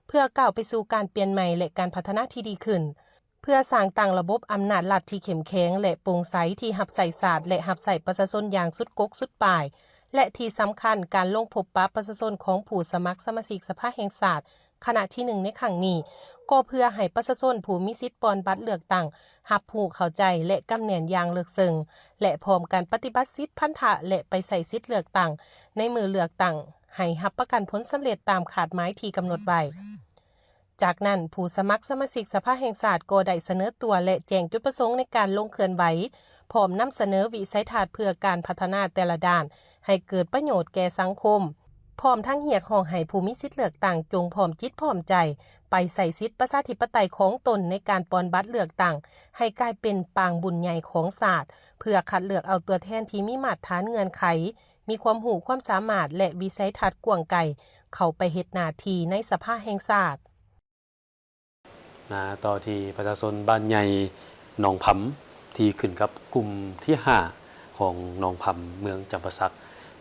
ເພື່ອກ້າວໄປສູ່ການປ່ຽນໃໝ່ ແລະ ການພັດທະນາທີ່ດີຂຶ້ນ, ເພື່ອສ້າງຕັ້ງລະບົບອຳນາດລັດທີ່ເຂັ້ມແຂງ ແລະ ໂປ່ງໃສ ທີ່ຮັບໃຊ້ຊາດ ແລະ ຮັບໃຊ້ປະຊາຊົນຢ່າງສຸດກົກສຸດປາຍ ແລະ ທີ່ສຳຄັນ, ການລົງພົບປະປະຊາຊົນຂອງຜູ້ສະໝັກສະມາຊິກສະພາແຫ່ງຊາດ ຄະນະທີໜຶ່ງໃນຄັ້ງນີ້ ກໍເພື່ອໃຫ້ປະຊາຊົນຜູ້ມີສິດປ່ອນບັດເລືອກຕັ້ງ ຮັບຮູ້ເຂົ້າໃຈ ແລະ ກຳແໜ້ນຢ່າງເລິກເຊິ່ງ ແລະ ພ້ອມກັນປະຕິບັດສິດພັນທະ ແລະ ໄປໃຊ້ສິດເລືອກຕັ້ງໃນມື້ເລືອກຕັ້ງ ໃຫ້ຮັບປະກັນຜົນສຳເລັດຕາມຄາດໝາຍທີ່ກຳນົດໄວ້. ຈາກນັ້ນ, ຜູ້ສະໝັກສະມາຊິກສະພາແຫ່ງຊາດກໍໄດ້ສະເໜີຕົວ ແລະ ແຈ້ງຈຸດປະສົງໃນການລົງເຄື່ອນໄຫວ, ພ້ອມນຳສະເໜີວິໄສທັດເພື່ອການພັດທະນາແຕ່ລະດ້ານ ໃຫ້ເກີດປະໂຫຍດແກ່ສັງຄົມ. ພ້ອມທັງຮຽກຮ້ອງໃຫ້ຜູ້ມີສິດເລືອກຕັ້ງຈົ່ງພ້ອມຈິດພ້ອມໃຈໄປໃຊ້ສິດປະຊາທິປະໄຕຂອງຕົນໃນການປ່ອນບັດເລືອກຕັ້ງໃຫ້ກາຍເປັນປາງບຸນໃຫຍ່ຂອງຊາດ, ເພື່ອຄັດເລືອກເອົາຕົວແທນທີ່ມີມາດຖານເງື່ອນໄຂ, ມີຄວາມຮູ້ຄວາມສາມາດ ແລະ ວິໄສທັດກວ້າງໄກ ເຂົ້າໄປເຮັດໜ້າທີ່ໃນສະພາແຫ່ງຊາດ. ມາຕໍ່ທີ່ປະຊາຊົນບ້ານໃຫຍ່ໜອງຜຳ ທີ່ຂຶ້ນກັບກຸ່ມທີຫ້າຂອງໜອງຜຳ ເມືອງຈຳປາສັກ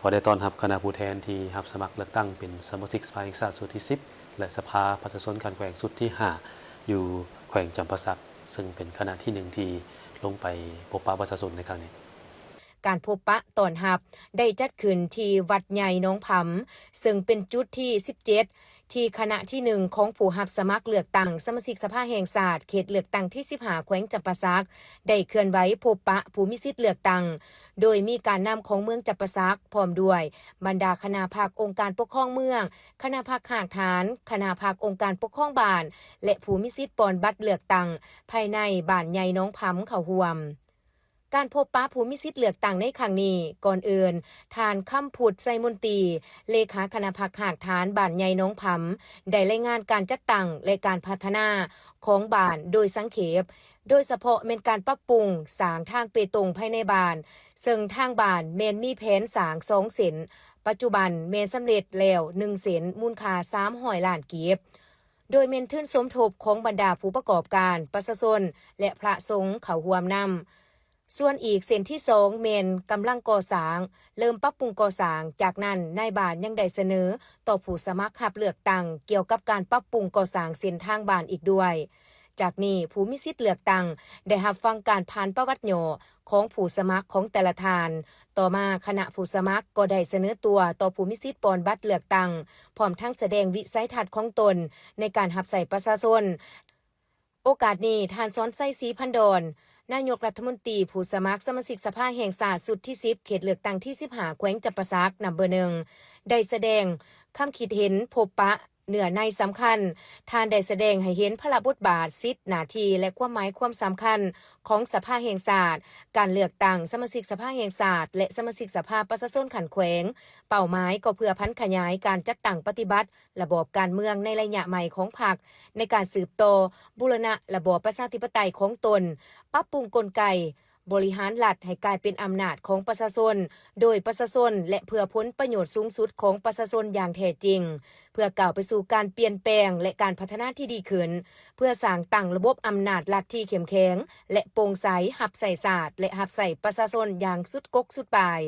ກໍໄດ້ຕ້ອນຮັບຄະນະຜູ້ແທນທີ່ຮັບສະໝັກເລືອກຕັ້ງເປັນສະມາຊິກສະພາແຫ່ງຊາດຊຸດທີສິບ ແລະ ສະພາປະຊາຊົນຂັ້ນແຂວງຊຸດທີຫ້າ ຢູ່ແຂວງຈຳປາສັກ, ເຊິ່ງເປັນຄະນະທີໜຶ່ງທີ່ລົງໄປພົບປະປະຊາຊົນໃນຄັ້ງນີ້. ການພົບປະຕ້ອນຮັບໄດ້ຈັດຂຶ້ນທີ່ວັດໃຫຍ່ໜອງຜຳ ເຊິ່ງເປັນຈຸດທີສິບເຈັດ ທີ່ຄະນະທີໜຶ່ງຂອງຜູ້ຮັບສະໝັກເລືອກຕັ້ງສະມາຊິກສະພາແຫ່ງຊາດ ເຂດເລືອກຕັ້ງທີສິບຫ້າ ແຂວງຈຳປາສັກ ໄດ້ເຄື່ອນໄຫວພົບປະຜູ້ມີສິດເລືອກຕັ້ງ, ໂດຍມີການນຳຂອງເມືອງຈຳປາສັກ ພ້ອມດ້ວຍບັນດາຄະນະພັກອົງການປົກຄອງເມືອງ, ຄະນະພັກຮາກຖານ, ຄະນະພັກອົງການປົກຄອງບ້ານ ແລະ ຜູ້ມີສິດປ່ອນບັດເລືອກຕັ້ງພາຍໃນບ້ານໃຫຍ່ໜອງຜຳເຂົ້າຮ່ວມ. ການພົບປະຜູ້ມີສິດເລືອກຕັ້ງໃນຄັ້ງນີ້, ກ່ອນອື່ນ, ທ່ານ ຄຳພຸດ ໄຊມົນຕີ ເລຂາຄະນະພັກຮາກຖານບ້ານໃຫຍ່ໜອງຜຳ ໄດ້ລາຍງານການຈັດຕັ້ງ ແລະ ການພັດທະນາຂອງບ້ານໂດຍສັງເຂບ, ໂດຍສະເພາະແມ່ນການປັບປຸງສ້າງທາງເປຕົງພາຍໃນບ້ານ, ເຊິ່ງທາງບ້ານແມ່ນມີແຜນສ້າງສອງເສັ້ນ, ປັດຈຸບັນແມ່ນສຳເລັດແລ້ວໜຶ່ງເສັ້ນ ມູນຄ່າສາມຮ້ອຍລ້ານກີບ, ໂດຍແມ່ນທຶນສົມທົບຂອງບັນດາຜູ້ປະກອບການ, ປະຊາຊົນ ແລະ ພະສົງເຂົ້າຮ່ວມນຳ. ສ່ວນອີກເສັ້ນທີສອງແມ່ນກຳລັງກໍ່ສ້າງ, ເລີ່ມປັບປຸງກໍ່ສ້າງ, ຈາກນັ້ນນາຍບ້ານຍັງໄດ້ສະເໜີຕໍ່ຜູ້ສະໝັກຮັບເລືອກຕັ້ງກ່ຽວກັບການປັບປຸງກໍ່ສ້າງເສັ້ນທາງບ້ານອີກດ້ວຍ. ຈາກນີ້, ຜູ້ມີສິດເລືອກຕັ້ງໄດ້ຮັບຟັງການຜ່ານປະຫວັດຫຍໍ້ຂອງຜູ້ສະໝັກຂອງແຕ່ລະທ່ານ. ຕໍ່ມາ, ຄະນະຜູ້ສະໝັກກໍໄດ້ສະເໜີຕົວຕໍ່ຜູ້ມີສິດປ່ອນບັດເລືອກຕັ້ງ, ພ້ອມທັງສະແດງວິໄສທັດຂອງຕົນໃນການຮັບໃຊ້ປະຊາຊົນ. ໂອກາດນີ້, ທ່ານ ສອນໄຊ ສີພັນດອນ ນາຍົກລັດຖະມົນຕີ ຜູ້ສະໝັກສະມາຊິກສະພາແຫ່ງຊາດຊຸດທີສິບ ເຂດເລືອກຕັ້ງທີສິບຫ້າ ແຂວງຈຳປາສັກ ນຳເບີໜຶ່ງ ໄດ້ສະແດງຄຳຄິດເຫັນພົບປະເນື້ອໃນສຳຄັນ. ທ່ານໄດ້ສະແດງໃຫ້ເຫັນພາລະບົດບາດ, ສິດ, ໜ້າທີ່ ແລະ ຄວາມໝາຍຄວາມສຳຄັນຂອງສະພາແຫ່ງຊາດ, ການເລືອກຕັ້ງສະມາຊິກສະພາແຫ່ງຊາດ ແລະ ສະມາຊິກສະພາປະຊາຊົນຂັ້ນແຂວງ. ເປົ້າໝາຍກໍເພື່ອຜັນຂະຫຍາຍການຈັດຕັ້ງປະຕິບັດ ລະບອບການເມືອງໃນໄລຍະໃໝ່ຂອງພັກ ໃນການສືບຕໍ່ບູລະນະລະບອບປະຊາທິປະໄຕຂອງຕົນ, ປັບປຸງກົນໄກບໍລິຫານລັດໃຫ້ກາຍເປັນອຳນາດຂອງປະຊາຊົນ, ໂດຍປະຊາຊົນ ແລະ ເພື່ອຜົນປະໂຫຍດສູງສຸດຂອງປະຊາຊົນຢ່າງແທ້ຈິງ, ເພື່ອກ້າວໄປສູ່ການປ່ຽນແປງ ແລະ ການພັດທະນາທີ່ດີຂຶ້ນ, ເພື່ອສ້າງຕັ້ງລະບົບອຳນາດລັດທີ່ເຂັ້ມແຂງ ແລະ ໂປ່ງໃສ, ຮັບໃຊ້ຊາດ ແລະ ຮັບໃຊ້ປະຊາຊົນຢ່າງສຸດກົກສຸດປາຍ.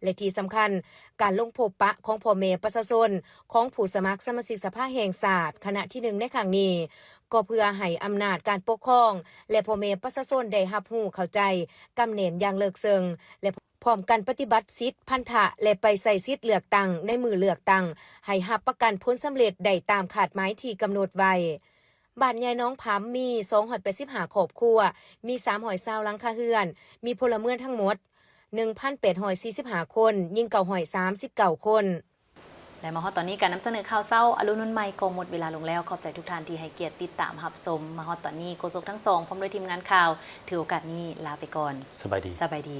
ແລະ ທີ່ສຳຄັນ, ການລົງພົບປະຂອງພໍ່ແມ່ປະຊາຊົນຂອງຜູ້ສະໝັກສະມາຊິກສະພາແຫ່ງຊາດຄະນະທີໜຶ່ງໃນຄັ້ງນີ້, ກໍ ກໍເພື່ອໃຫ້ອຳນາດການປົກຄອງ ແລະ ພໍ່ແມ່ປະຊາຊົນໄດ້ຮັບຮູ້ເຂົ້າໃຈ ກຳແໜ້ນຢ່າງເລິກເຊິ່ງ ແລະ ພ້ອມກັນປະຕິບັດສິດພັນທະ ແລະ ໄປໃຊ້ສິດເລືອກຕັ້ງໃນມື້ເລືອກຕັ້ງ ໃຫ້ຮັບປະກັນຜົນສຳເລັດໄດ້ຕາມຄາດໝາຍທີ່ກຳນົດໄວ້. ບ້ານໃຫຍ່ໜອງຜຳມີສອງຮ້ອຍແປດສິບຫ້າຄອບຄົວ, ມີສາມຮ້ອຍຊາວຫຼັງຄາເຮືອນ, ມີພົນລະເມືອງທັງໝົດໜຶ່ງພັນແປດຮ້ອຍສີ່ສິບຫ້າຄົນ, ຍິງເກົ້າຮ້ອຍສາມສິບເກົ້າຄົນ. ແລະ ມາຮອດຕອນນີ້ ການນຳສະເໜີຂ່າວເຊົ້າອາລຸນນວນໃໝ່ກໍໝົດເວລາລົງແລ້ວ. ຂອບໃຈທຸກທ່ານທີ່ໃຫ້ກຽດຕິດຕາມຮັບຊົມ. ມາຮອດຕອນນີ້ ໂຄສົກທັງສອງ ພ້ອມດ້ວຍທີມງານຂ່າວ ຖືໂອກາດນີ້ລາໄປກ່ອນ. ສະບາຍດີ. ສະບາຍດີ.